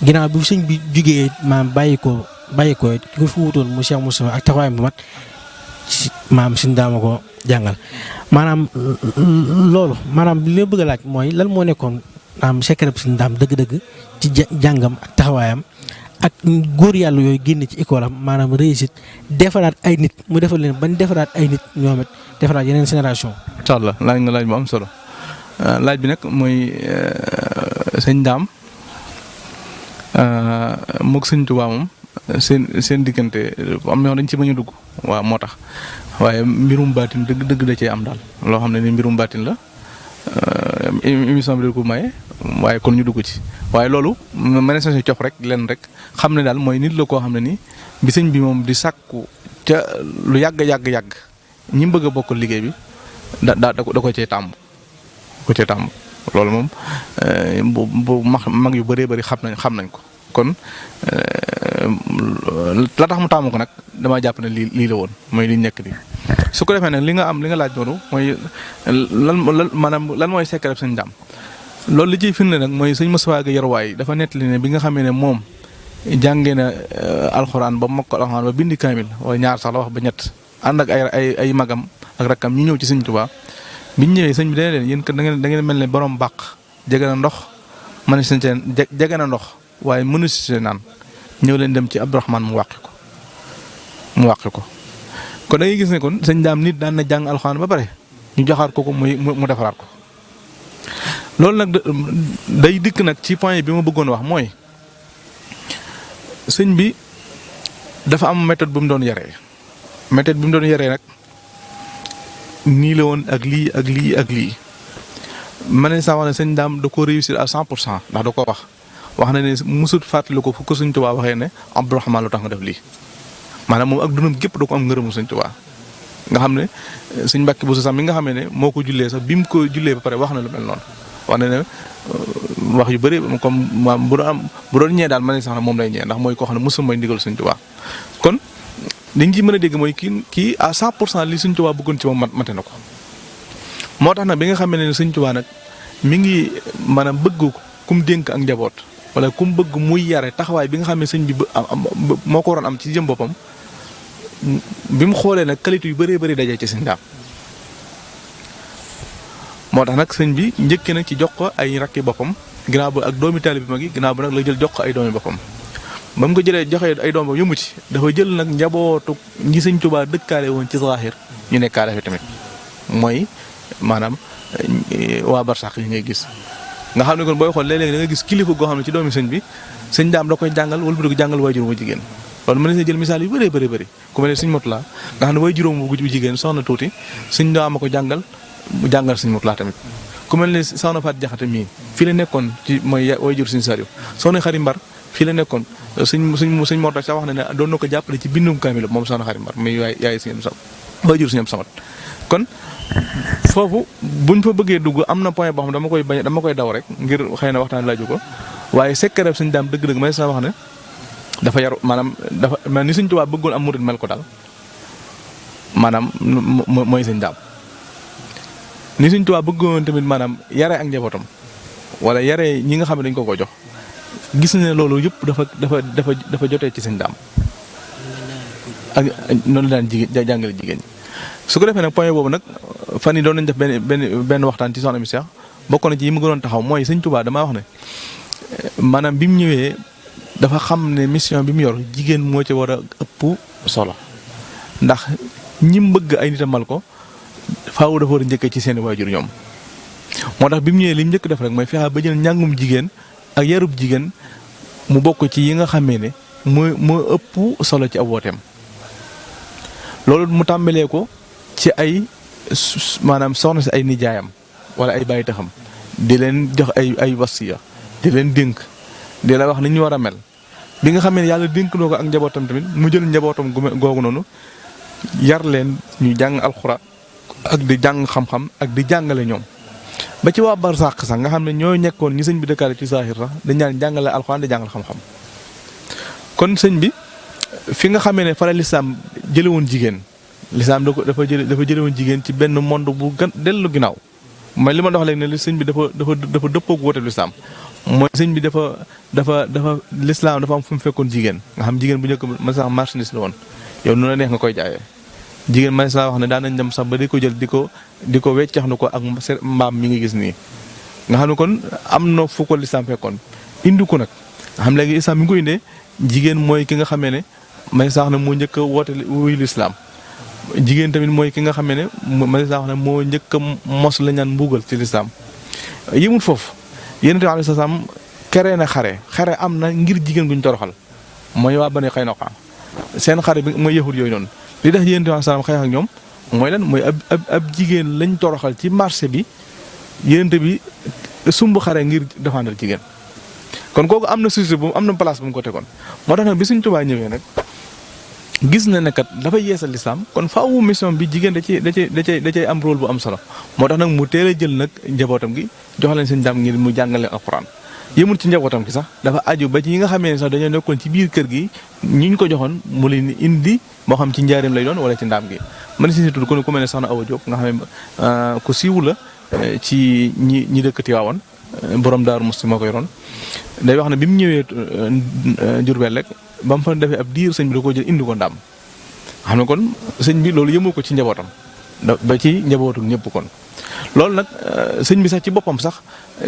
ginnaaw bi sëñ bi jugee maam bàyyi ko ki ko fi wutoon mu Cheikh Moussa ak taxawaayam bu mat maam si ndaama ko jàngal maanaam loolu maanaam li ma bëgg a laaj mooy lan moo nekkoon maanaam secret si ndaam dëgg-dëgg ci jàngam ak taxawaayam ak góor yàlla yooyu génn ci école am maanaam réussite defaraat ay nit mu defal leen bañ defaraat ay nit ñoom it defaraat yeneen génération. incha allah laaj nga laaj bu am solo laaj bi nag mooy sëñ Ndaam moog sëñ Tuubaa moom seen diggante am na dañ ci bañ a dugg waaw moo tax waaye mbirum baatin dëgg da cee am daal loo xam ne ni mbirum baatin la émission bi da ko maye waaye kon ñu dugg ci waaye loolu mënees na si cof rek lenn rek xam ne daal mooy nit la koo xam ne ni bi sëñ bi moom di sàkku ca lu yàgg ñi bëgg a bokkal liggéey bi da ko cee tàmb loolu moom bu mag yu bëree bëri xam nañ ko kon la tax mu taamu ko nag dama jàpp ne lii la woon mooy li nekk nii su ko defee nag li nga laaj noonu mooy lan mooy secret sëñ Ndaam loolu li ciy firnde nag mooy sëñ Moussa Gueye Yarwaay dafa nettali ne bi nga xamee ne moom jàngee na alxuraan ba mokkal alxuraan ba bindi kaamil wala ñaar sax la wax ba ñett ànd ak ay magam ak rakkam ñu ñëw ci sëñ Tuubaa biñ ñëwee sëñ bi dana leen yéen kat da ngeen mel ne borom bàq jege na ndox mën si seen jege na ndox waaye mënu si seen naan ñëw leen dem ci Abdourahmane mu wàqi ko kon da ngay gis ne kon sëñ Ndaam nit daan na jàng alxuraan ba pare ñu joxaat ko mu defaraat ko loolu nag day dikk nag ci point bi ma bëggoon wax mooy sëñ bi dafa am méthode bu mu doon yaree nag nii la woon ak lii ma ne sax wax ne sëñ Ndaam da ko réussir à 100% ndax da ko wax na ne musut fàttali ko fu ko sëñ Tuubaa waxee ne Abdourahmane lu tax nga def lii maanaam moom ak dundam gépp da ko am ngërëmu sëñ Tuubaa nga xam ne sëñ Mbàkke bu sax mi nga xamee ne moo ko jullee sax bi mu ko jullee ba pare wax na lu mel noonu wax na ne wax yu bëri comme bu doon ñee daal ma ne sax na moom lay ñee ndax mooy koo xam ne mosul mooy ndigal sëñ Tuubaa kon liñ ci mën a dégg mooy kii à 100% li sëñ Tuubaa bëggoon ci moom mate na ko moo tax nag bi nga xamee ne sëñ Tuubaa nag mi ngi maanaam bëgg kum dénk ak njaboot wala kum bëgg muy yare taxawaay bi nga xam ne sëñ bi moo ko waroon am ci jëm boppam bi mu xoolee nag qualité yu bëree bëri dajee ci sëñ Ndaam moo tax nag sëñ bi njëkkee nag ci jox ko ay rakki boppam ginnaaw ba ak doomi taalibe bi mag yi ginnaaw ba nag la jël jox ko ay doomi boppam ba mu ko jëlee joxee ay doom ba yëmu ci dafa jël nag njabootu ñi sëñ Tuubaa dëkkaale woon ci zahir ñu nekkaale fi tamit mooy maanaam waa barsax yi ngay gis nga xam ne kon booy xool léeg-léeg da nga gis kilifa goo xam ne ci doomi sëñ bi sëñ Ndaam da koy jàngal wala bu dee jàngal waajur bu jigéen loolu mën na jël misaal yu bëree bëri ku mel ne sëñ Mutula nga xam ne way juróom bu jigéen soxna tuuti sëñ Ndaam a ko jàngal mu jàngal sëñ Mutula tamit ku mel ne soxna Faat Jaxate mii fii la nekkoon ci mooy way jur sëñ Saliou soxna Xari Mbar fii la nekkoon sëñ Mor sax wax na ne doon na ko jàppale ci bindum kaamil moom soxna Xari Mbar muy yaay sëñ Sam way jur sëñ Samat kon foofu buñ fa bëggee dugg am na point boo xam dama koy daw rek ngir xëy na waxtaan laaju ko waaye secret sëñ Ndaam dëgg-dëgg may sa wax ne dafa yaru maanaam dafa mel ni sëñ Tuubaa bëggoon am murid mel ko daal maanaam mooy sëñ Ndaam ni sëñ Tuubaa bëggoon tamit maanaam yare ak njabootam wala yare ñi nga xam ne dañ ko jox gis ne loolu yëpp dafa jotee ci sëñ Ndaam ak noonu daan jàngale jigéen ñi su ko defee nag point boobu nag fan yi doon nañ def benn waxtaan ci soxna mi Cheikh bokk na ci yi mu gënoon taxaw mooy sëñ Tuubaa damaa wax ne maanaam bi mu ñëwee dafa xam ne mission bi mu yor jigéen moo ci war a ëpp solo ndax ñi bëgg ay nit amal ko faaw dafa war a njëkkee ci seen waajur ñoom. moo tax bi mu ñëwee li mu njëkk def rek mooy fexe ba jël njàngum jigéen ak yarub jigéen mu bokk ci yi nga xamee ne moo ëpp solo ci ab wooteem. loolu mu tàmbalee ko ci ay maanaam soxna si ay nijaayam wala ay bàyyi taxam di leen jox ay wasiya di leen dénk di la wax ni ñu war a mel. bi nga xamee ne yàlla dénk noo ko ak njabootam tamit mu jël njabootam googu noonu yar leen ñu jàng alxuraan ak di jàng xam-xam ak di jàngale ñoom. ba ci waa barsàq sax nga xam ne ñoo nekkoon ñi sëñ bi dëkkaale ci saahir sax dañ ñaan jàngale alxuraan di jàngale xam-xam. kon sëñ bi fi nga xamee ne fa la lislaam jële woon jigéen lislaam dafa jële woon jigéen ci benn monde bu dellu ginnaaw mooy li ma dox léegi ne sëñ bi dafa dëppoog woote lislaam mooy sëñ bi dafa lislaam dafa am fu mu fekkoon jigéen nga xam jigéen bu njëkk ma sax marchandise la woon yow nu la neex nga koy jaayee. jigéen ma saa wax ne daan nañ dem sax ba di ko jël di ko weccax nu ko ak mbaam mi ngi gis nii nga xam ne kon am na fu ko lislaam fekkoon indi ko nag nga xam léegi islam mi ngi ko indee jigéen mooy ki nga xamee ne may sax ne moo njëkk a woote wuy lislaam jigéen tamit mooy ki nga xamee ne may sax ne moo njëkk a mos la ñaan mbugal ci lislaam yëmul foofu yonent bi alayhi salaam keree na xare am na ngir jigéen guñ toroxal mooy waa Bani Qaynuqa seen xare bi mooy yahud yooyu noonu li tax yonent bi alayhi salaam xeex ak ñoom mooy lan mooy ab jigéen lañ toroxal ci marché bi yonent bi sumb xare ngir défendre jigéen. kon kooku am na sujet bu am na place bu mu ko tegoon moo tax nag bi Sëñ Tuubaa ñëwee nag gis na ne kat dafa yeesal lislaam kon faawu mission bi jigéen da cay am rôle bu am solo moo tax nag mu teel a jël nag njabootam gi jox leen seen jàmm ngir mu jàngale alxuraan yëmul ci njabootam gi sax dafa aju ba ci ñi nga xamee ne sax dañoo nekkoon ci biir kër gi ñi ñu ko joxoon mu leen indi moo xam ci njaareem lay doon wala ci ndaam gi. mën si tudd ku mel ne Soxna Awa Diop nga xam ne ku siiw la ci ñi dëkk Tiwaawan borom Daaru Musti moo ko yoroon day wax ne bi mu ñëwee Jurbel rek ba mu fa defee ab diir sëñ bi da koo jël indi ko ndaam xam ne kon sëñ bi loolu yëmul ko ci njabootam ba ci njabootu ñëpp kon. loolu nag sëñ bi sax ci boppam sax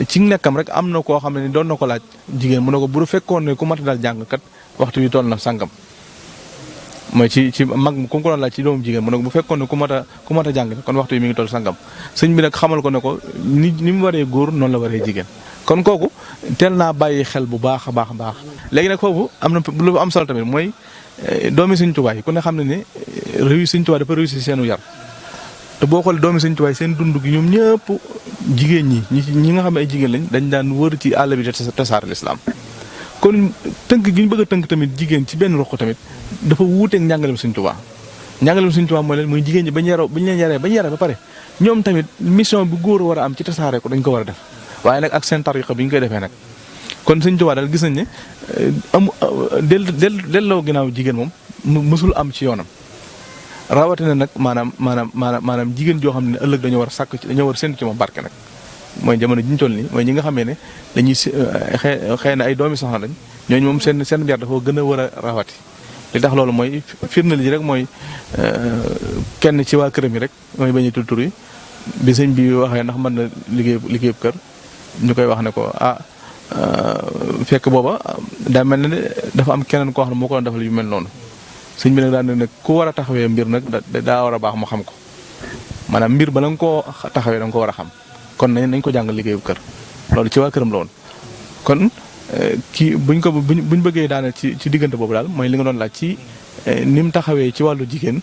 ci nekkam rek am na koo xam ne doon na ko laaj jigéen mu ne ko bu fekkoon ne ku mat daal jàngkat waxtu wi toll na sàngam mooy ci mag ku ko doon laaj ci doomu jigéen mu ne ko bu fekkoon ne ku mat a jàng kon waxtu wi mi ngi toll sàngam sëñ bi nag xamal ko ne ko ni mu waree góor noonu la waree jigéen. kon kooku teel naa bàyyi xel bu baax a baax a baax léegi nag foofu am na lu am solo tamit mooy doomi Sëñ Tuubaa yi ku ne xam ne ne Sëñ Tuubaa dafa réussir seenu yar te boo xoolee doomi Sëñ Tuubaa yi seen dund gi ñoom ñëpp jigéen ñi nga xam ne ay jigéen lañ dañ daan wër ci àll bi de tasaare lislaam kon tënk gi ñu bëgg a tënk tamit jigéen ci benn roq tamit dafa wuuteeg njàngaleem Sëñ Tuubaa njàngaleem Sëñ Tuubaa mooy leen muy jigéen ñi bañ leen yaree ba pare ñoom tamit mission bi góor war a am ci tasaare ko dañ ko war a def waaye nag ak seen tariqa bi ñu koy defee nag kon Sëñ Tuubaa daal gis nañ ne delloo ginnaaw jigéen moom mësul am ci yoonam rawatina nag maanaam jigéen joo xam ne ëllëg dañoo war a sàkk ci dañoo war a séntu ci moom barke nag mooy jamono ji ñu toll nii mooy ñi nga xamee ne dañuy xëy na ay doomi soxna lañ ñooñu moom seen yar dafa gën a war a rawati li tax loolu mooy firnde ji rek mooy kenn ci waa këram yi rek mooy bañuy tur yi bi sëñ bi waxee ndax mën na liggéeyub kër ñu koy wax ne ko fekk booba daa mel ne dafa am keneen koo xam ne moo ko doon defal yu mel noonu sëñ bi nag daan ne nag ku war a taxawee mbir nag daa war a baax mu xam ko maanaam mbir bala nga koo taxawee da nga ko war a xam kon nañ ko jàngal liggéeyu kër loolu ci waa këram la woon. kon kii buñ bëggee daane ci diggante boobu daal mooy li nga doon laaj ci ni mu taxawee ci wàllu jigéen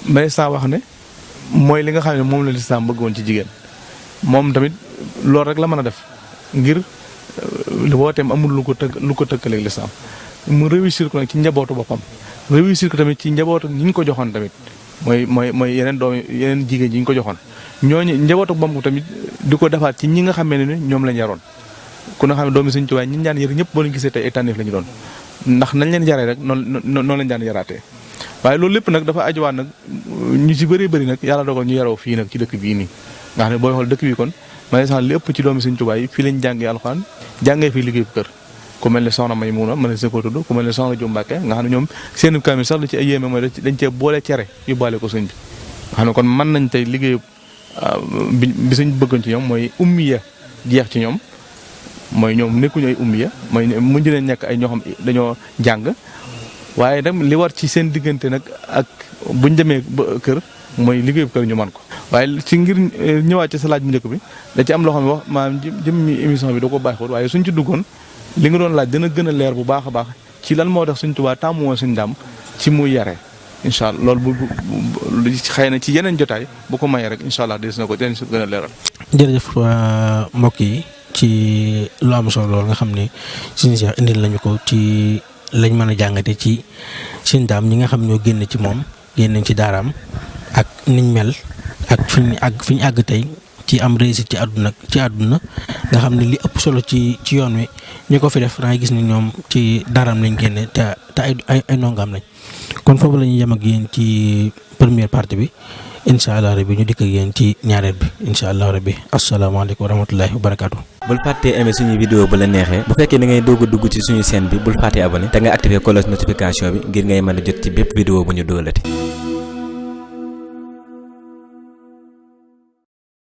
may saa wax ne mooy li nga xam ne moom la lislaam bëgg woon ci jigéen moom tamit loolu rek la mën a def ngir wooteem amul lu ko tëkkaleeg lislaam mu réussir ko nag ci njabootu boppam réussir ko tamit ci njabootu ñi ñu ko joxoon tamit mooy yeneen doom yeneen jigéen ñi ñu ko joxoon ñooñu njabootu boppam tamit di ko defaat ci ñi nga xamee ne ñoom lañ yaroon ku nga xam ne doomi Sëñ Tuubaa ñi ñaan yar ñëpp boo leen gisee tey ay tànneef la ñu doon ndax nañ leen yaree rek noonu lañ daan yaraatee waaye loolu lépp nag dafa ajuwaat nag ñu ci bëri nag yàlla dogal ñu yaroo fii nag ci dëkk bii nii nga xam ne booy xool dëkk bi kon ma sax li ëpp ci doomi Sëñ Tuubaa yi fii lañ jàngee alxuraan jàngee fii liggéey bu kër ku mel ne soxna Maymuna mën na si ko tudd ku mel ne soxna Jóob Mbàkke nga xam ne ñoom seen kaamil sax lu ci ay yéeme mooy dañ cee boole cere yóbbaale ko sëñ bi nga xam ne kon mën nañ tey liggéeyu bi sëñ bëggoon ci ñoom mooy ummiya jeex ci ñoom mooy ñoom nekkuñu ay ummiya mooy mujj nañ nekk ay ñoo xam dañoo jàng waaye dem li war ci seen diggante nag ak buñ demee ba kër mooy liggéeyu kër ñu man ko. waaye ci ngir ñëwaat ci sa laaj bu njëkk bi da ci am loo xam ne wax maanaam jëmmi émission bi da ko bàyyi xool waaye suñ ci duggoon li nga doon laaj dana gën a leer bu baax a baax ci lan moo tax Sëñ Tuubaa tàmmu woon Sëñ Daam ci muy yare incha allah loolu bu xëy na ci yeneen jotaay bu ko mayee rek incha allah des na ko dinañ si gën a leeral. jërëjëf mbokk yi ci lu am solo loolu nga xam ne suñu Cheikh indil lañu ko ci lañ mën a jàngate ci Sëñ Daam ñi nga xam ñoo génn ci moom génn ci daaraam ak niñ mel ak fi ñu àgg tey ci am réussite ci àdduna nga xam ne li ëpp solo ci yoon wi ñu ko fi def dangay gis ni ñoom ci daaraam lañ génne te ay ndongaam lañ kon foofu la ñuy yem ak yéen ci première partie bi incha allah rabbi ñu dikk ak yéen ci ñaareel bi incha allah rabbi asalaamaaleykum wa rahmatullahi wa barakaatu. bul fàttee aimé suñu vidéo bu la neexee bu fekkee da ngay doog a dugg ci suñu chaîne bi bul fàttee abonné te nga activer cloche notification bi ngir ngay mën a jot ci bépp vidéo bu ñu dóolati.